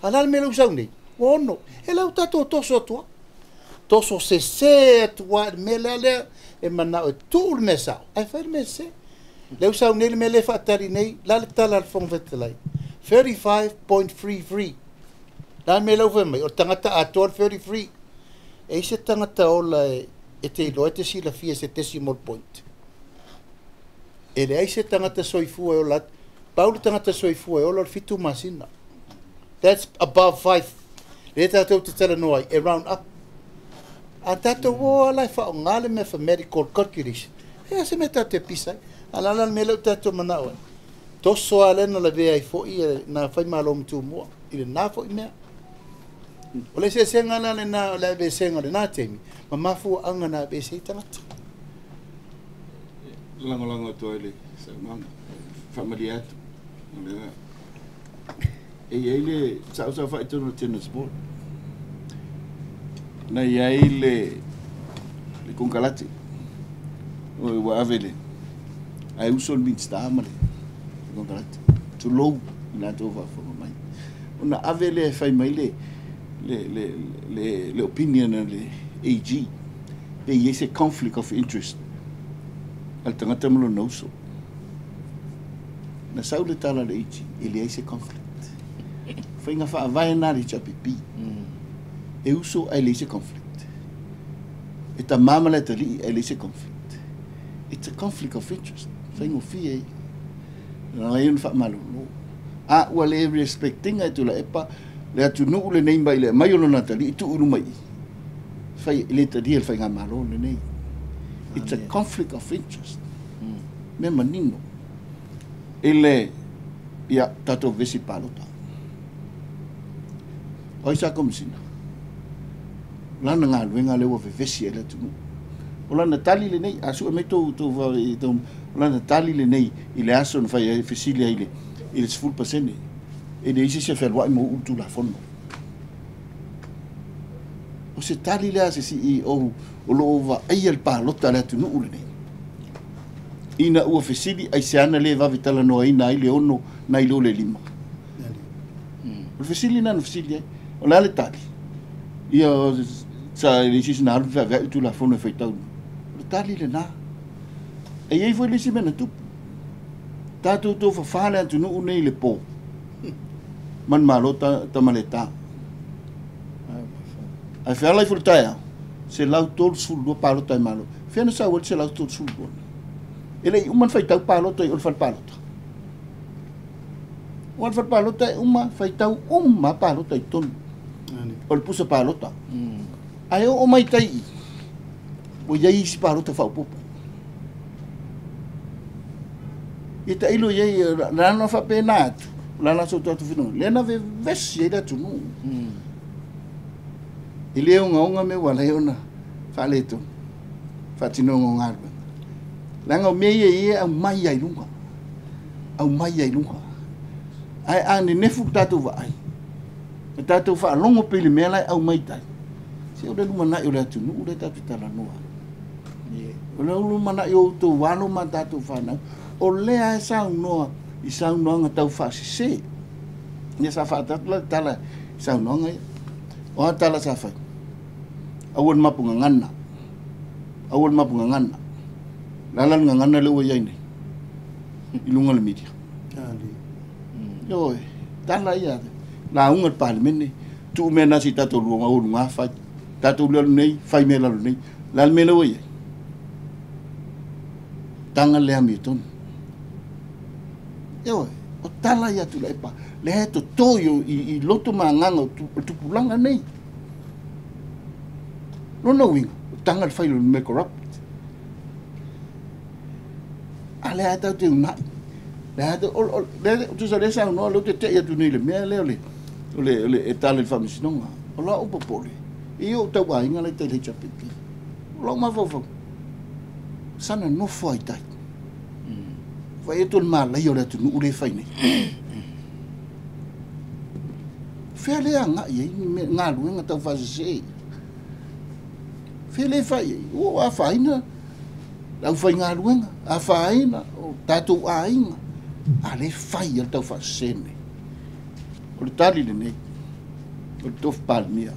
A la le mea lea ua sau nei? Ua 6. E lea ua tatou toso atu lava. Toso sese atu lava i le mea lea lea e manao e tuu le mea sao, ae fai le mea sese. Lea ua sau nei le mea lea e faatali nei, la le tala a le Fofoga Fetalai, 35.33. La le mea lea ua fai mai, o le tagata atoa le 33. E i se tagata ola e te iloa e te silafia se decimal point. E leai se tagata soifua e ola atu. Pau le tagata soifua e ola o le 7 masina. That's above 5. Lea tatou te talanoa ai, e round up. A tatou o ala e faaaoga le mathematical calculation. E a se mea tatou te pisa ai. A la la le mea lea ua tatou manao ai. Toso lava lea na lavea ai foi nā faimalo ma Tumua i lena foi mea. O le eseesega la lena o le aveesega o lena taimi ma mafuaaga na aveese ai tagata.
Lagolago atu ai le saunoaga, faamalie atu. O lea e i ai le saosaofa'i i totonu o le Tennis Board. Na i ai le konekarate ua ave le ae uso le Minisita ma le konekarate. Tulou i latou faafofoga mai. Ona ave lea e fai mai le opinion a le AG pe i ai se conflict of interest a le tagata ma lona uso. Na sau le tala a le AG, e leai se conflict. Faiga faavae na a le HRPP. E uso ae leai se conflict. E tamā ma le atalii ae leai se conflict. It's a conflict of interest. Faigofie ia. Na ala ai ona faamalolo. A ua le respect ina e Tuilaepa le atunuu lenei mai le aumai o lona atalii tuu i luma i i. Fai, e le talia e le faigamalo lenei. It's a conflict of interest. Mea manino. I le, ia, tatou vevesi palota. O ai sa Komesina? O lana galuega lea ua vevesi ai le atunuu. O lana tali lenei, a sue mai tou, tou, tou, o lana tali lenei i le aso na fai ai, fesili ai i le 10%. E leai se isi e fealuai ma uu le Tulafono. O se tali lea a se CEO o lo o vaaia le palota a le atunuu lenei. Ina ua fesili aisea na le vave talanoaina ai le 6 nai lo le 5. O le fesili lena na fesili ai. O le a le tali? Ia, sa e leai se isi na alu feaveai le Tulafono e faitau. O le tali lena. E i ai foi le isi mea na tupu. Tatou tofafa le atunuu nei i le po. Manumalo Tamaleta. Ae feala ifo le taeao, 132 palota e malo. Fea na sau ai le 132? E le i uma ona faitau palota i o le fale palota. O le fale palota e uma, faitau uma palota i totonu. O le pusa palota. Ae oo mai tai i, ua i ai isi palota faaopoopo. Ia tailo i ai, na ona faapena atu, o le a so tatou finagalo, lea na vevesi ai le atunuu. E le ogaoga mea ua ala ai ona faaletonu faatinoga o galuega. Leaga o mea ia e i ai e aumai lava i luga, aumai lava i luga. Ae a nenefu le tatou vaai, ma tatou faalogo pei le mea la e aumai tai, se o le lumanai o le atunuu lea tatou te talanoa ai. O le lumanai o outou alo ma tatou fanau, o lea e saunoa i saunoaga tau faasese. Ia sa faatatu la le tala i saunoaga ia. O a tala sa fai? Aua le mapu gagana. Aua le mapu gagana. Le a la le gagana lea ua i ai nei i luga o le media? Ioe, tala ia lauga le Palemene, tuu mea na se i tatou lua luga fai. Tatou lua nei, fai mea lalo nei. Le a le mea lea ua i ai? Taga le amiotonu. Ioe, o tala ia Tuilaepa, lea e toto i loto ma agaga o le tupulaga nei. Lona uiga, o taga le fai o le mea corrupt. A lea e tatou te unai. Lea tusa lea saunoa, lea ou te tei atu nei i le mea lea o le e tala i le faamasinoga. O lau popole, e i ou tau aiga la i tai i le HRPP. O lau mafaufau, sana nofo ai tai. Fai atu le malaia o le atunuu le fai nei. Fea le agai ai ni galuega tau faasese. Fea le fai ai. Ua afaina le aufaigaluega, afaina o tatou aiga, a le fai a le tau faasese nei. O le tali lenei, o le tofi Palemia.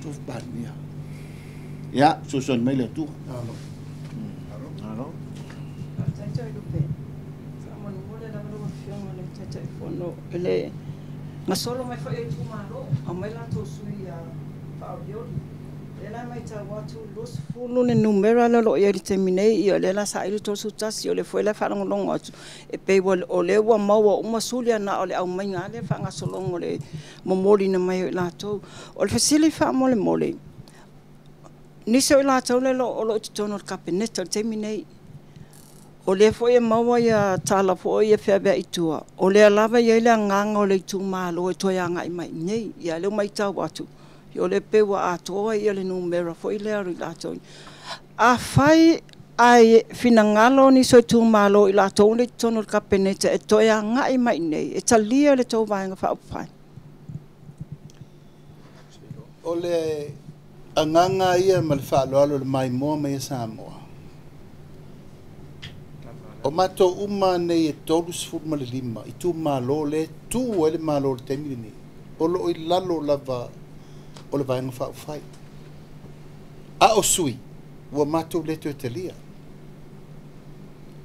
Tofi Palemia. Ia, fesoasoani mai le Atua.
Alo. Faafetai Toelupe. Faamolemole lava lau Afioga i le Taitaifono i le gasolo mai foi o itumalo, aumai latou sui faaolioli. O lea la e matau atu 20 le numera lea o lo o i ai i le taimi nei, ia o lea la saili 31, o lea foi la e faalogologo atu e pei o lea ua maua uma suli na o le aumaiga lea faagasologa o le momoliina mai o i latou. O le fesili faamolemole, nisi o i latou lea o lo o i totonu o le Kapeneta i le taimi nei, O lea foi e maua ia tala foi ia feaveai i tua, o lea lava e i ai le agaga o le itumalo e toe agai mai i inei. Ia a o lea ua matau atu, o lea e pei ua atoa le numera foi lea o i latou. Afai ae finagalo nisi o itumalo i latou nei i totonu o le Kapeneta e toe agai mai i inei, e talia e le tou Vaega Faaupufai?
O le agaga ia ma le faaaloalo i le maimoa mai a Samoa. O matou uma nei e 35 itumalo lea e tu ai le Malo i le taimi lenei, o lo o i lalo lava o le Vaega Faaupufai. A o sui, ua matou le toe talia.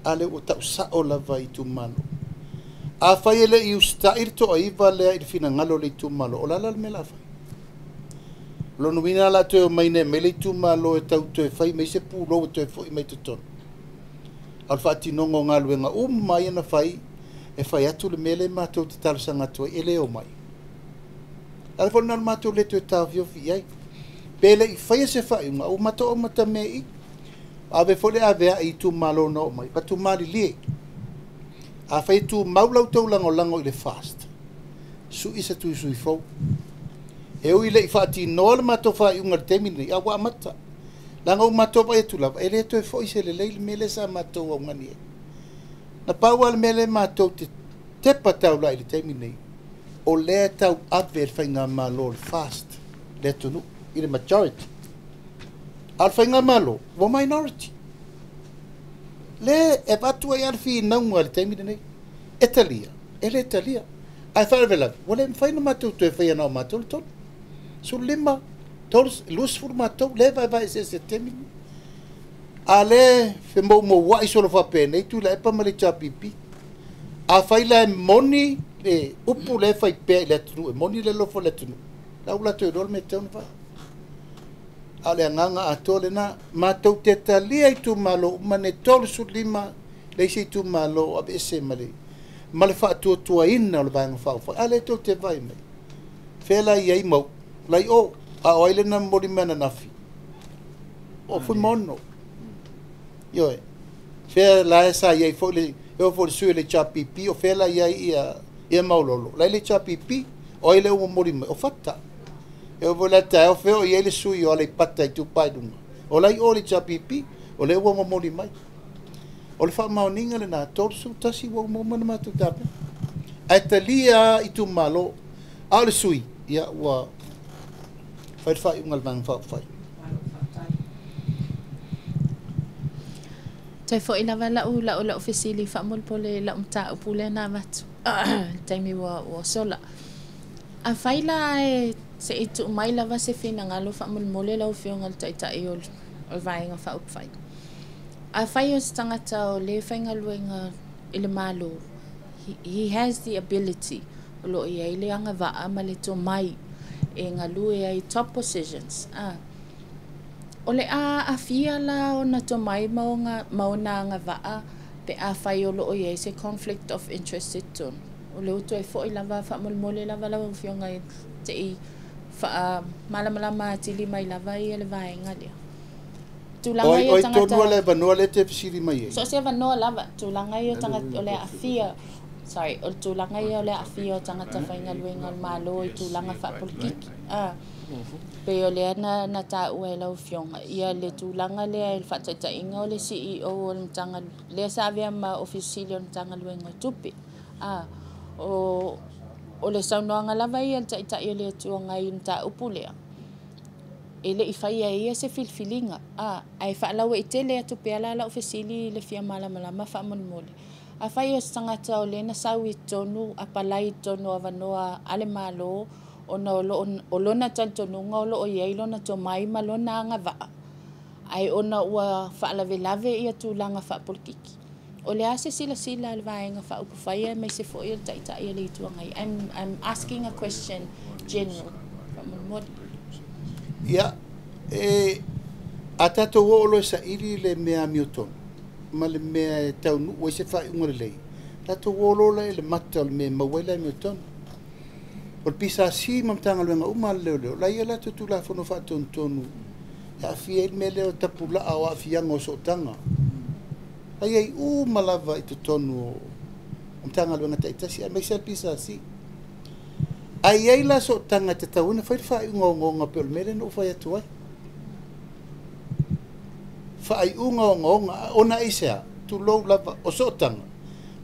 A lea ua tau sao lava i itumalo. Afai e le i usitai le toaiva lea i le finagalo o le itumalo, o le a la le mea o le a fai? O lona uiga o le a toe omai nei e aumai le itumalo e tau toe fai mai se pulou e toe foi mai totonu. A o le faatinoga o galuega uma ia na fai, e fai atu le mea lea matou te talosaga atu ai e le omai. A o le foi lena o le matou le toe taofiofi i ai. Pe le i faia se faaiuga, ua matou amatamea i i. Ave foi le aveai i itumalo na oo mai, patu malilie. Afai e tumau la outou lagolago i le FAST, sui se sui fou. E ui le i faatinoa le matou faaiuga i le taimi lenei, a ua amata. Leaga ua matou vaai atu lava, e le toe foi se lelei le mea lea sa matou augani ai. Na pau lava le mea lea matou te tepa taulai i le taimi lenei, o lea e tau ave e le faigamalo o le FAST le atunuu i le majority. A o le faigamalo, ua minority. Le e avatu ai lava le finauga i le taimi lenei. E talia, e le talia. Ae faalavelave, ua le mafai ona matou toe faia na o matou le tolu. 15, 20 matou, lea e vaevae eseese i le taimi lenei. A lea femoumouai solo faapenei Tuilaepa ma le HRPP. Afai la e moni le upu lea e fai pea i le atunuu, e moni le alofa o le atunuu, la ua latou iloa le mea e tatau ona fai. A o le agaga atoa lena, matou te talia itumalo uma nei, 35 le isi itumalo o aveese ma le faatuatuaina o le Vaega Faaupufai. A lea tou te vaai mai, fea la e i ai Mauu, la i o, a o ai lea na momoli mai ananafi? O Fuimaono. Ioe, fea la sa i ai foi le, e oo foi i le sui o le HRPP, o fea la e i ai ia Maulolo, la i le HRPP, o ai lea ua momoli mai? O Fata. E oo foi la i le taeao, fea o i ai le sui o Aleipata Itupa i Luga, o la i o i le HRPP, o lea ua momoli mai. O le faamaoniga lena, 31 ua uma uma ona matou tapena. Ae talia itumalo, a o le sui, ia ua fai le faaiuga a le Vaega Faaupufai.
Toe foi lava lau lau lau fesili faamolemole i lau mataupu lea na avatu i le taimi ua ua sola. Afai la ae se i tuu mai lava se finagalo faamolemole lau Afioga i le Taitai o le Vaega Faaupufai. Afai o se tagata o le faigaluega i le Malo, he has the ability, o lo o i ai le agavaa ma le tomai e galue ai top positions. Ah. O le a aafia la ona tomai ma ona agavaa pe afai o lo o i ai se conflict of interest i totonu. O lea ua toe foi lava faamolemole lava lau Afioga se i faamalamalama atili mai lava ia le vaega lea. Tulaga ia o
tagata. O ai tonu le avanoa lea e te fesili mai ai?
So o se avanoa lava, tulaga ia o tagata o le aafia, sorry, o le tulaga ia o le aafia o tagata faigaluega o le Malo i tulaga faapolokiki. Ah. Pei o lea na na taua e lau Afioga ia le tulaga lea i le faataitaiga o le CEO o le Matagaluega lea sa avea ma Ofisa Sili o le Matagaluega o Tupe. A, o o le saunoaga lava ia a le Taitai o le Itu Agai i le mataupu lea, e le i faia e ia se filifiliga, a, ae faalauaitele atu pea la lau fesili i le fia malamalama faamolemole. Afai o se tagata o lea na sau i totonu, apalai i totonu o avanoa a le Malo, ona o, lo, o lona talitonuga o lo o i ai lona tomai ma lona agavaa, ae ona ua faalavelave ia tulaga faapolokiki. O le a se silasila a le Vaega Faaupufai aemaise foi o le Taitai o le Itu Agai? I'm asking a question general. Faamolemole.
Ia, e, a tatou oo loa e saili le mea amiotonu ma le mea e taunuu ai se faaiuga lelei, tatou o loa la i le mata o le mea e maua ai le amiotonu. O le PSC ma Matagaluega uma a le Leoleo, la e i ai a latou Tulafono Faatonutonu e aafia ai le mea lea o tapulaa o aafiaga o sootaga. Ai ai uma lava i totonu o Matagaluega taitasi aemaise lava le PSC. Ae i ai la sootaga e tatau ai ona fai le faaiuga ogaoga pei o le mea lea na ou fai atu ai. Faaiuga ogaoga, ona aisea? Tulou lava, o sootaga,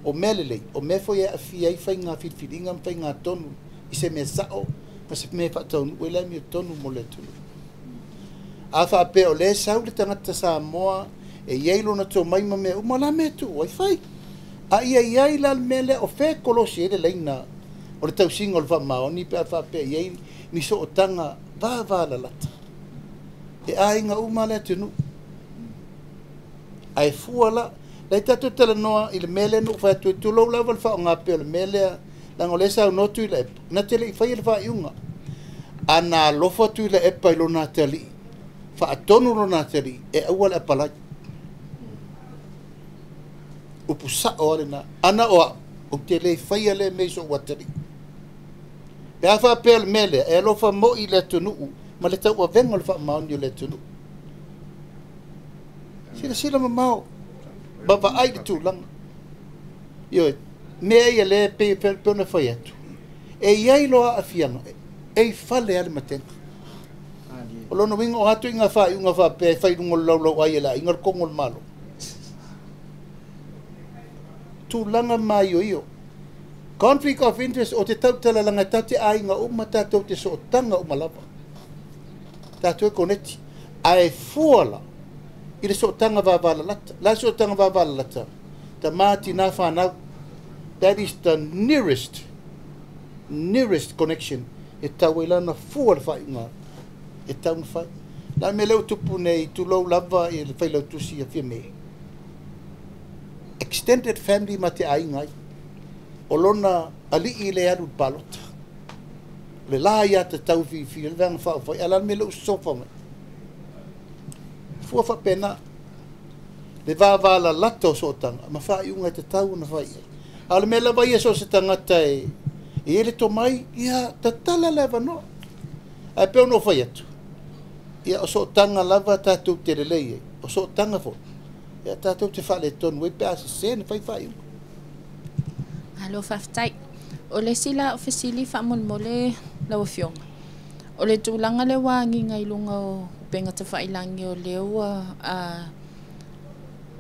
o mea lelei, o mea foi e aafia ai faiga filifiliga ma faiga tonu i se mea sao ma se mea e faataunuu ai le amiotonu mo le atunuu. A faapea o lea e sau le tagata Samoa e i ai lona tomai ma mea uma, o le a le mea e tuu ai? Fai! A ia i ai la le mea lea, o fea e kolosi ai le laina o le tausiga o le faamaoni pe a faapea e i ai ni sootaga vavalalata? E aiga uma lava le atunuu. Ae fua la, la e tatou talanoa i le mea lea na ou fai atu ai, tulou lava le faaaoga pea o le mea lea, leaga o lea e saunoa Tuilaepa, na te le i faia le faaiuga. A na alofa Tuilaepa i lona atalii, faatonu lona atalii e aua le apalai. Upu sao lava lena. Ana o au, ou te le faia lea mea i sou atalii. Pe a faapea o le mea lea, e alofa moi i le atunuu ma le tauavega o le faamaoni o le atunuu. Silasila mamao ma vaai i le tulaga. Ioe, mea ia lea e pei ona fai atu, e i ai loa aafiaga, e i fale lava le matega. O lona uiga o a ituaiga faaiuga faapea e fai i luga o le laulauai e le aiga le kogo o le Malo. Tulaga maioio. Conflict of interest, ou te tautala leaga tatou te aiga uma, tatou te sootaga uma lava. Tatou e koneti. Ae fua la i le sootaga vavalalata. O le a le sootaga vavalalata? Tama, tina, fanau. That is the nearest, nearest connection e tau ai lana fua le faaiuga e tau ona fai. O le a le mea lea ua tupu nei, tulou lava i le failautusi a Fiame. Extended family ma te aiga ai. O lona alii lea e alu i le palota. O le la ia tatau filifili ai le Vaega Faaupufai, ae o le a le mea lea ua sofa mai? Fua faapena le vavalalata o sootaga ma faaiuga e tatau ona fai i ai. A o le mea lava ia so o se tagata e i ai le tomai, ia tatala le avanoa. Ae pei ona ou fai atu, ia o sootaga lava tatou te lelei ai, o sootaga foi ia tatou te faaletonu ai pe a sese ona fai faaiuga.
Malo faafetai. O le isi la o fesili faamolemole lau Afioga, o le tulaga lea ua agiga i luga o upega tafailagi o lea ua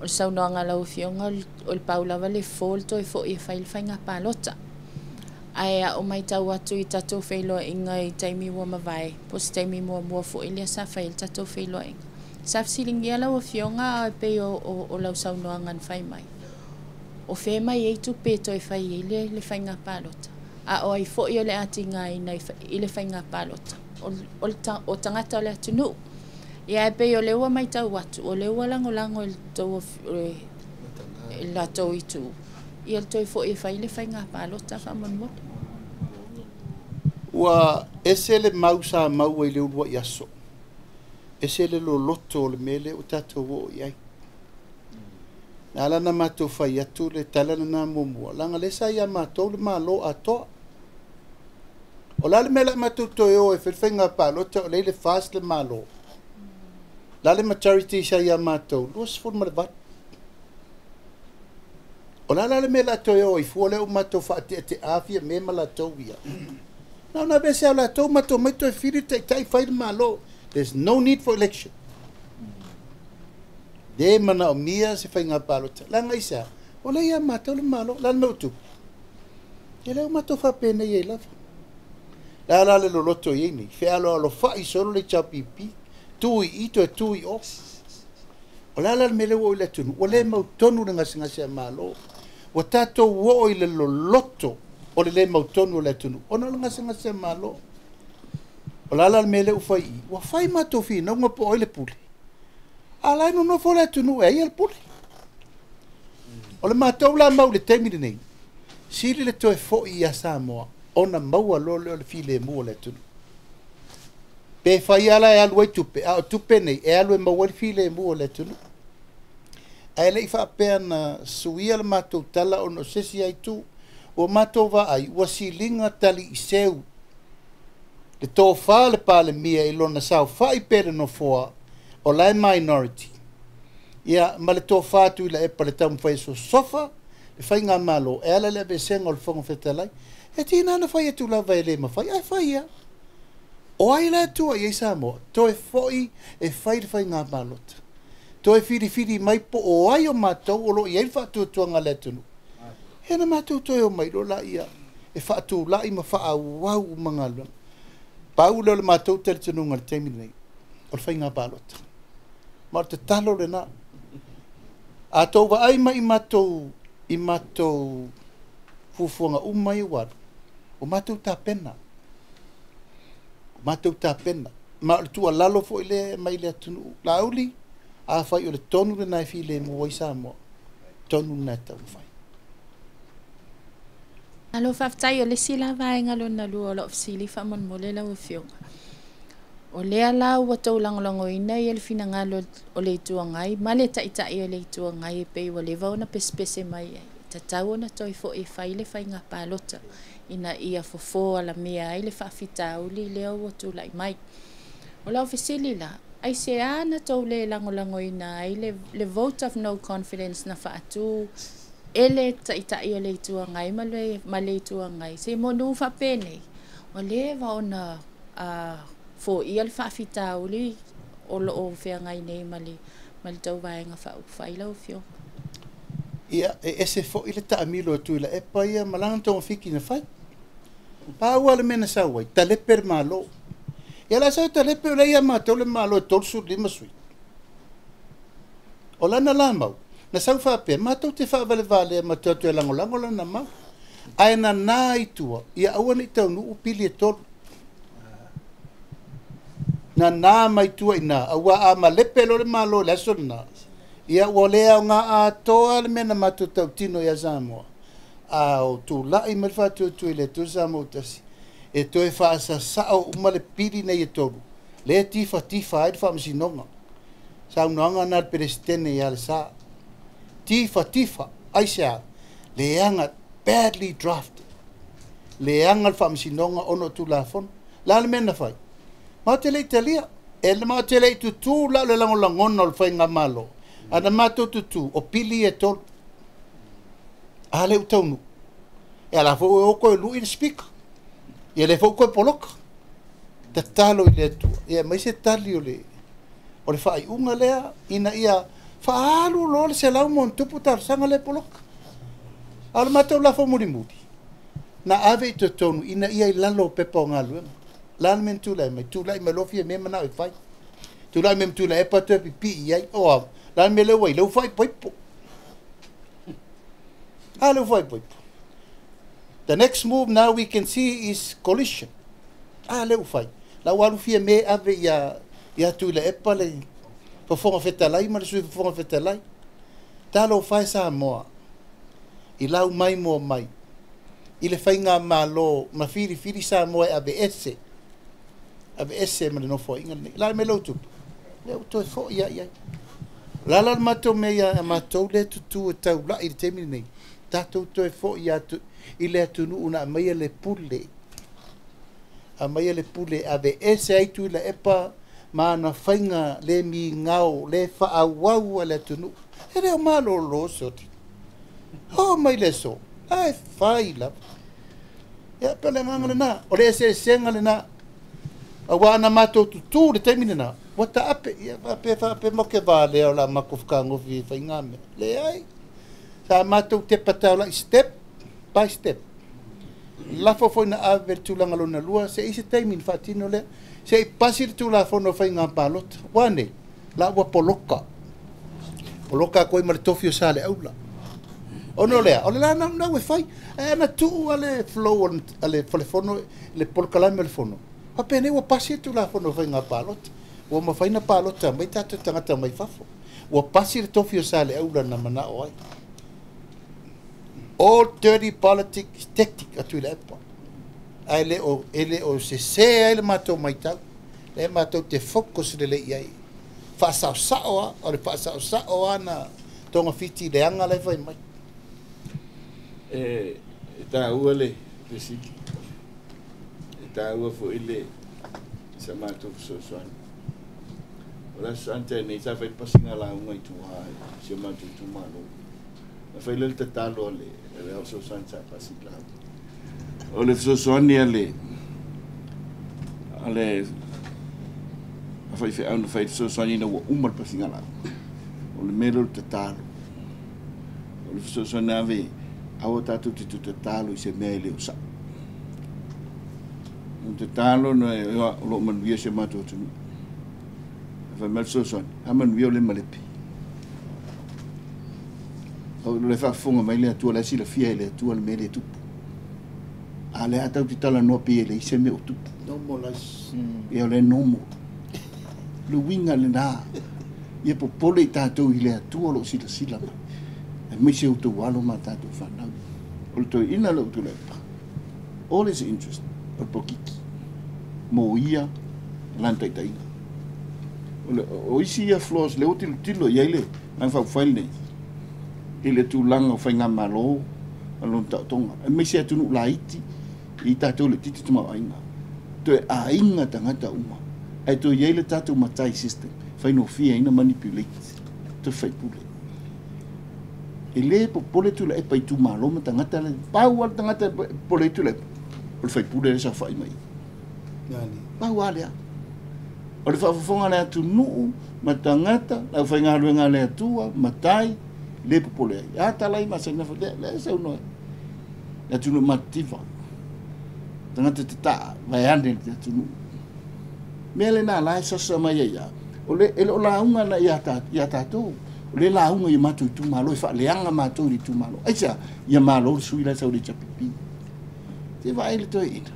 o le saunoaga a lau Afioga o le pau lava le fofo o le toe foi e fai le faiga palota. Ae a ou matau atu i tatou feiloaiga i taimi ua mavae, po o se taimi muamua foi lea sa fai ai le tatou feiloaiga, sa fesiligia lau Afioga e pei o lau saunoaga na fai mai, o fea mai ai tupe e toe fai ai le faiga palota, a o ai foi o le a tigaina i le faiga palota, o tagata o le atunuu. Ia ae pei o lea ua matau atu, o lea ua lagolago e le latou itu, ia le toe foi e fai le faiga palota faamolemole.
Ua ese le mau sa maua i le uluai aso, ese le loloto o le mea lea ua tatou oo i ai. Na ala ona matou fai atu le tala lena muamua, leaga o lea sa ia matou le Malo atoa. O le a le mea o le a matou toe o ai e fai le faiga palota o lea e i le FAST le Malo? O le a le majority sa ia matou? 28. O le a la le mea o le a toe o ai fua lea ua matou faateatea Fiame ma latou ia? Na ona aveese lava o latou matou omai toe fili le taitai fai le Malo. There's no need for election. Le manaomia se faiga palota. Leaga aisea? O lea ia matou le Malo. O le a le mea ua tupu? Ia lea ua matou faapenei ai lava. Le a la le loloto i ai nei? Fealoalofai solo le HRPP, tu i i toe tu i o. O le a la le mea lea ua oo i le atunuu? Ua le mautonu le gasegase a Malo. Ua tatou oo i le loloto o le le mautonu o le atunuu ona o le gasegase a Malo. O le a la le mea lea ua fai i i? Ua fai matou finauga po o ai le pule, a o la e nonofo le atunuu e ai le pule. O le matou la mau i le taimi lenei, sili le toe foi ia Samoa ona maua loa lea o le filemu o le atunuu. Pe fai lava la e alu ai tupe, a o tupe nei e alu e maua ai le filemu o le atunuu. Ae le i faapea na suia le matou tala ona o se isi lava itu. Ua matou vaai ua siliga tali i seu le tofa a le Palemia i lona saofai pea i le nofoa o la e minority. Ia ma le tofā Tuilaepa le taumafai e sosofa le faigamalo e ala i le aveesega o le Fofoga Fetalai. E tiga ona fai atu lava e le mafai, ae fai lava. O ai la e tua i ai Samoa? Toe foi e fai le faiga palota. Toe filifili mai po o ai o matou o lo o i ai le faatuatuaga a le atunuu. Ia ona matou toe omai loa laia e faatulai ma faaauau uma galuega. Pau lea o le matou talitonuga i le taimi lenei, o le faiga palota. Ma o le tatalo lena. A tou vaai mai i matou i matou fuafuaga uma ia ua alu, ua matou tapena, ua matou tapena. Ma o le tuualalo foi lea e aumai i le atunuu, Laauli, afai o le tonu lena e filemu ai Samoa, tonu lena e tatau ona fai.
Malo faafetai. O le isi la vaega lona lua o lau fesili faamolemole lau Afioga. O lea la ua tou lagolagoina le finagalo o le Itu Agai ma le Taitai o le Itu Agai e pei ua leva ona pesepese mai ai, e tatau ona toe foi e fai le faiga palota ina ia fofo alamea ai le faafitauli lea ua tulai mai. O lau fesili la, aisea na tou le lagolagoina ai le vote of no confidence na faatu e le Taitai o le Itu Agai ma le Itu Agai se monu faapenei ua leva ona foia le faafitauli o lo o feagai nei ma le tou Vaega Faaupufai lau Afioga?
Ia, e ese foi le taamilo a Tuilaepa ia ma lana togafiti na fai. Pau lava le mea na sau ai, talepe le Malo. Ia o le a sau e talepe o lea e ia matou le Malo e 35 sui. O lana la mau, na sau faapea, matou te faavalevalea ma toe atu e lagolago lana mau. Ae nana i tua, ia aua ne i taunuu pili e tolu. Nana mai tua i ina, aua a malepe loa le Malo i le aso lena, ia ua le aoga atoa le mea na matou tautino ia Samoa. A o tulai mai le faatuatua i le Atua Samoa ua tasi, e toe faasasao uma le pili nei e tolu, lea e tifatifa ai le faamasinoga. Saunoaga na a le Peresetene ia Alesa. Tifatifa, aisea? Leaga, badly drafted. Leaga le faamasinoga ona o Tulafono. O le a le mea na fai? Matou te le i talia. E matou te le i tutū la o le lagolagona o le faigamalo. A na matou tutū, o pili ia e tolu. A lea ua taunuu. E ala foi ua o toe lui le Speaker. Ia lea foi ua toe poloka. Tatalo i le Atua ia aumai se tali o le o le faaiuga lea ina ia faaalu loa le 100+ talosaga lea e poloka. A o le matou lafo mulimuli, na ave i totonu ina ia i lalo o pepa o galuega. O le a le mea na tulai mai? Tulai mai loa Fiame manao e fai. Tulai mai ma Tuilaepa toe pipii i ai. O a? O le a le mea lea ua i ai? Lea ua faaipoipo. A lea ua faaipoipo. The next move now we can see is coalition. A lea ua fai. La ua alu Fiame ave ia ia Tuilaepa le Fofoga Fetalai ma le Sui Fofoga Fetalai. Talofa e Samoa i lau mai moa mai i le faigamalo ma filifili Samoa e aveese, aveese ma le nofoaiga lenei. O le a le mea lea ua tupu? Lea ua toe foi lava i ai. O le a la le matou mea ia matou lea e tutū e taulai i le taimi lenei, tatou toe foi atu i le atunuu na aumaia le pule, aumaia le pule e aveese ai Tuilaepa ma ana faiga le migao, le faaauau a le atunuu. E le o malolo soli. Oo mai le aso, ae fai lava. Ia, pei o le agaga lena, o le eseesega lena. Aua ana matou tutū i le taimi lena, ua taape, ia faapea faapea ma ke valea o le a matou fetagofi e fai ngā mea. Leai. Sa matou tepa taulai step by step. Lafo foi na ave le tulaga lona lua, se i se taimi na faatino lea, se i pasi le Tulafono o Faiga Palota. Ua nei, la ua poloka. Poloka atu ai ma le tofi o Saleaula. Ona o lea, o le la naunau e fai, ae ana tuu a le flow a le Falefono, le polokalame o le Fono, faapenei ua pasi le Tulafono o Faiga Palota. Ua mafai ona palota mai tatou tagata mai fafo. Ua pasi le tofi o Saleaula na manao ai. All dirty politics tactic a Tuilaepa. Ae le o, e le o sese ai le matou matau. Lea matou te focus lelei i ai. Faasaosao lava, o le faasaosao lava na togafiti leaga la e fai mai.
E taua le fesili. E taua foi le sa matou fesoasoani. O le aso Sa nei sa fai pasiga lauga i tuā i si o matou itumalo. Na fai lea le tatalo a le le ao fesoasoani sa pasi i lauga. O le fesoasoani a le a le a faifeau na fai fesoasoani ina ua uma le pasiga lauga. O le mea lea o le tatalo. O le fesoasoani ave aua tatou te toe tatalo i se mea e le o sa'o. O le tatalo na o loo manuia si o matou atunuu. Fai mai le fesoasoani, a manuia o le malepe. O le faafofoga mai le Atua, la e silafia e le Atua le mea lea e tupu. A lea tatou te talanoa pei e leai se mea o tupu.
Normal life.
Ia o le normal. Le uiga lenā, ia popole i tatou i le Atua o loo silasila mai. Aemaise outou alo ma tatou fanau. O le toeaina lea o Tuilaepa, all his interest, o le polokiki. Mo ia lana taitaiga. O isi ia flaws lea ua tilotilo i ai le Vaega Faaupufai lenei i le tulaga o faigamalo ma lona taotoga. Aemaise atunuu laiti i tatou laitiiti tamaoaiga. Toe aiga tagata uma. Ae toe i ai le tatou matai system, faigofie ai ona manipulate tofi faipule. E le popole Tuilaepa i itumalo ma tagata. Pau lava le tagata e popole ai Tuilaepa, o le faipule lea e saofai mai i. Pau lava lea. O le faafofoga a le atunuu ma tagata, le aufaigaluega a le Atua, matai, le popole ai. A talai masani lea, lea saunoa ai. Le atunuu matitiva. Tagata tataa, vaeane le atunuu. Mea lena la e sasa mai ai ia. O le, e le o lauga na ia tatou. O le lauga i matou itumalo e faaleaga matou i le itumalo. Aisea? Ia malo le sui la e sau i le HRPP. Te vaai le toeaina.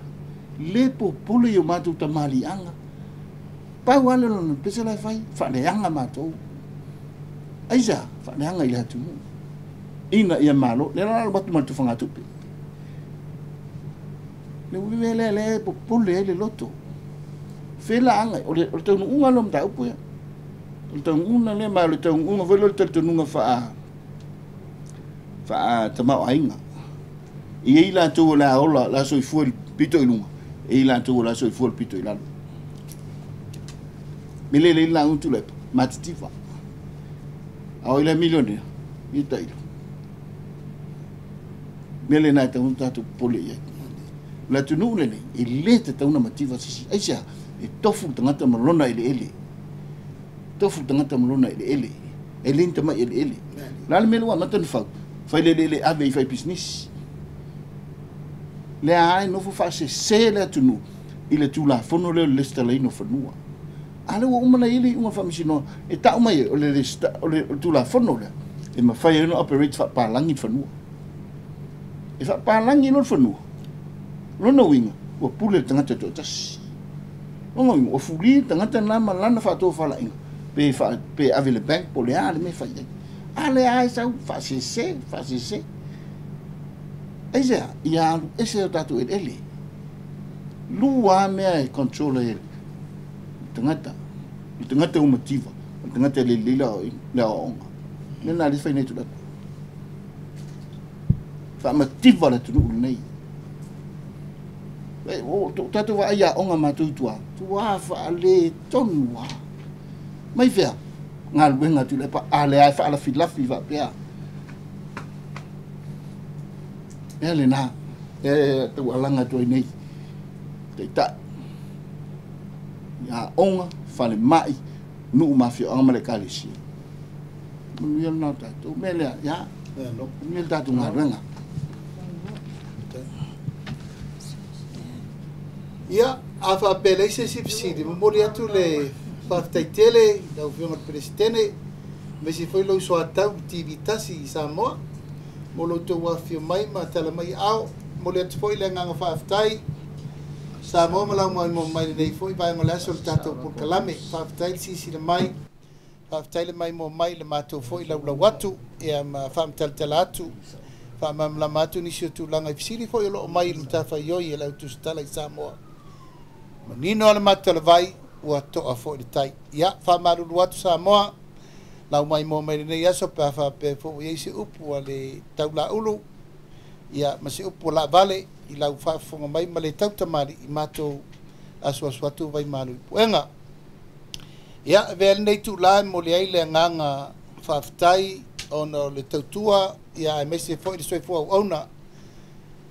Le popole i o matou tamaliiaga. Pau lava le lona pese la e fai, faaleaga matou. Aisea? Faaleaga i le atunuu. Ina ia malo. Lea la alu atu ma le tufagatupe. Le uiga lea lea e popole ai le loto. Fela aga, o le taunuuga lea o mataupu ia. O le taunuuga lea, ma o le taunuuga foi lea o le talitonuga faa tamaoaiga. E i ai latou o le a ola, o le a soifua i le pito i luga, e i ai latou o le a soifua i le pito i lalo. Me le le lauga Tuilaepa, matitiva. A o ai la e milionea? Ia tailo. Mea lena e tatau ona tatou popole i ai. O le atunuu lenei, e le tatau ona mativa se isi. Aisea? E tofu le tagata ma lona eleele. Tofu le tagata ma lona eleele. E le ni tamai eleele. O le a le mea lea ua amata ona fau? Fai le eleele ave i fai pisinisi. Lea lava e nofo faasese le atunuu i le Tulafono lea o le resitalaina o fanua. A lea ua uma ona i ai le iuga a le Faamasinoga e tau mai ai o le o le Tulafono lea e mafai ai ona operate faapalagi le fanua. E faapalagi loa le fanua, lona uiga ua pule le tagata e toatasi. Lona uiga ua fuli le tagata lena ma lana faatofalaiga pe fa, pe ave i le bank po o le a le mea e fai ai. A lea lava e sau faasese, faasese. Aisea? Ia alu ese o tatou eleele. Lua lava mea e control ai e le tagata. O le tagata ua mativa, o le tagata e le lelei le aoaoga. Mea lena lea e fai nei Tuilaepa. Faamativa le atunuu lenei. O tatou vaai i aoga matou i tua, tua faaletonu lava. Mai fea? Galuega a Tuilaepa, a lea e faalafilafi faapea. Mea lena, e taualaga atu ai nei, taitai. I aoga, falemai, nuu ma afioaga ma le ekalesia. Manuia lena o tatou. Mea lea, ia, manuia le tatou galuega.
Ia, a faapea e leai se isi fesili, momoli atu le faafetai tele i lau Afioga i le Peresetene, aemaise foi lou soatau i TV tasi i Samoa, mo lo outou afifio mai ma tala mai aao. Momoli atu foi le agaga faafetai Samoa ma lau maimoa mai lenei foi vaega o le aso o le tatou polokalame. Faafetai le silasila mai, faafetai le maimoa mai i le matou foi laulau atu, ia ma faamatalatala atu, faamalamalama atu nisi o tulaga i fesili foi o lo o mai i le matafaioi a le au tusitala i Samoa. Manino lava le matalavai, ua toa foi le tai. Ia, faamalulu atu Samoa, lau maimoa mai lenei aso pe a faapea foi ua i ai se upu a le taulaulu, ia ma se upu a laavale i lau faafofoga mai ma le tautamalii i matou asuasu atu vaimalu i puega. Ia, avea lenei itulā e momoli ai le agaga faafetai ona o le tautua, ia aemaise foi le soifua auauna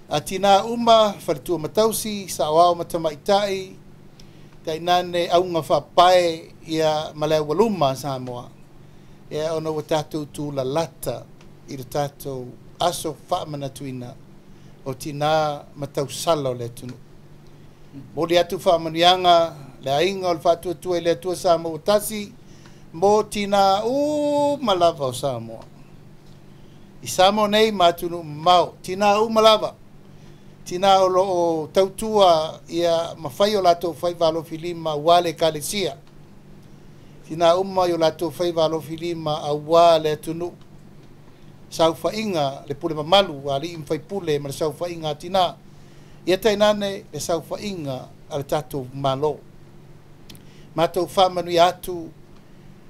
a tinā uma, faletua ma tausi, saoao ma tamaitai, tainane auga faapae, ia ma le aualuma a Samoa, ia ona ua tatou tulalata i le tatou aso faamanatuina o tinā ma tausala o le atunuu. Momoli atu faamanuiaga le aiga o le Faatuatua i le Atua Samoa ua tasi mo tinā uma lava o Samoa. I Samoa nei ma atunuu mamao, tinā uma lava, tinā o lo o tautua ia ma fai o latou faiva alofilima aua le ekalesia, tinā uma i o latou faiva alofilima aua le atunuu, saofaiga le pule mamalu a alii ma faipule ma le saofaiga a tinā, ia tainane le saofaiga a le tatou Malo. Matou faamanuia atu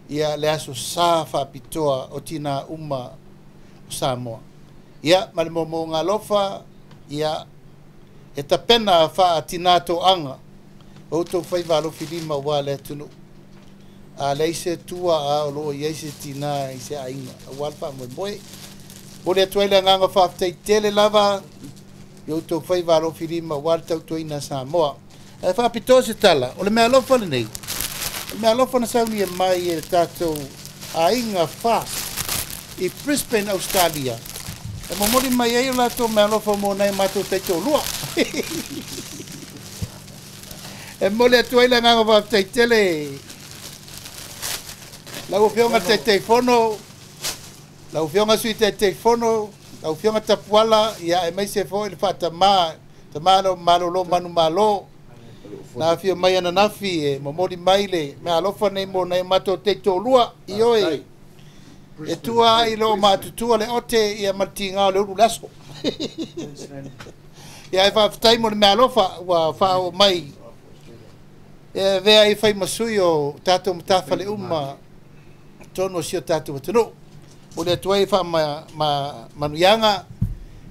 ia le aso sa faapitoa o tinā uma o Samoa. Ia ma le moomooga alofa, ia e tapena faa-tinā toaga o outou faiva alofilima aua le atunuu. A leai se tua a o lo o i ai se tinā i se aiga aua le faamoemoe. Momoli atu ai le agaga faafetai tele lava i outou faiva alofilima aua le tautuaina a Samoa. Ae faapitoa se tala, o le meaalofa lenei, o le meaalofa na saunia mai e le tatou aiga FAST i Brisbane, Australia, e momoli mai ai o latou meaalofa mo nai o matou taitoalua. E momoli atu ai le agaga faafetai tele lau Afioga i le Taitaifono, lau Afioga Sui Taitaifono, lau Afioga Tapuala, ia aemaise foi le faatamā, tamā o malolo manumalo, na afio mai ananafi e momoli mai le meaalofa nei mo nai o matou taitoalua. Ioe, e tua ai lo matutua le ote ia ma le tiga o le ulu le aso. Ia e faafetai mo le meaalofa ua faaoo mai e avea ai fai ma sui o tatou matafale uma totonu o si o tatou atunuu. Momoli atu ai faamanuiaga,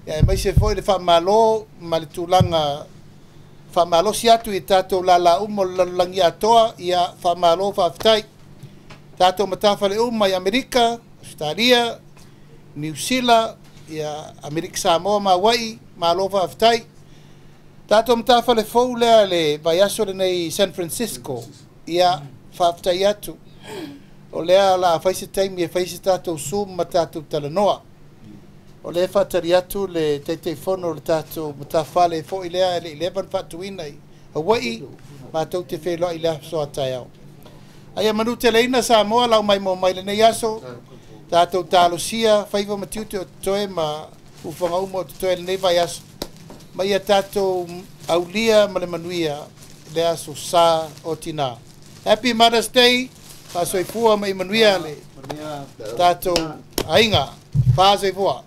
ia aemaise foi le faamalo ma le tulaga faamalosi atu i tatou lala uma o le lalolagi atoa, ia faamalo faafetai. Tatou matafale uma i Amerika, Australia, Niu Sila, ia Amerika Samoa ma Hawaii, malo faafetai. Tatou matafale fou lea le vaiaso lenei i San Francisco, ia faafetai atu. O lea la fai se taimi e fai se tatou Zoom ma tatou talanoa. O lea e faatali atu le Taitaifono o le tatou matafale foi lea e le i leva ona faatuina i Hawaii, matou te feiloai i le aso a taeao. Aia manuteleina Samoa lau maimoa mai lenei aso, tatou talosia faiva ma tiute o totoe ma ufaga uma o totoe lenei vaiaso, ma ia tatou aulia ma le manuia le aso sa o tinā. Happy Mother's Day, faasoifua ma ia manuia le tatou aiga. Faasoifua.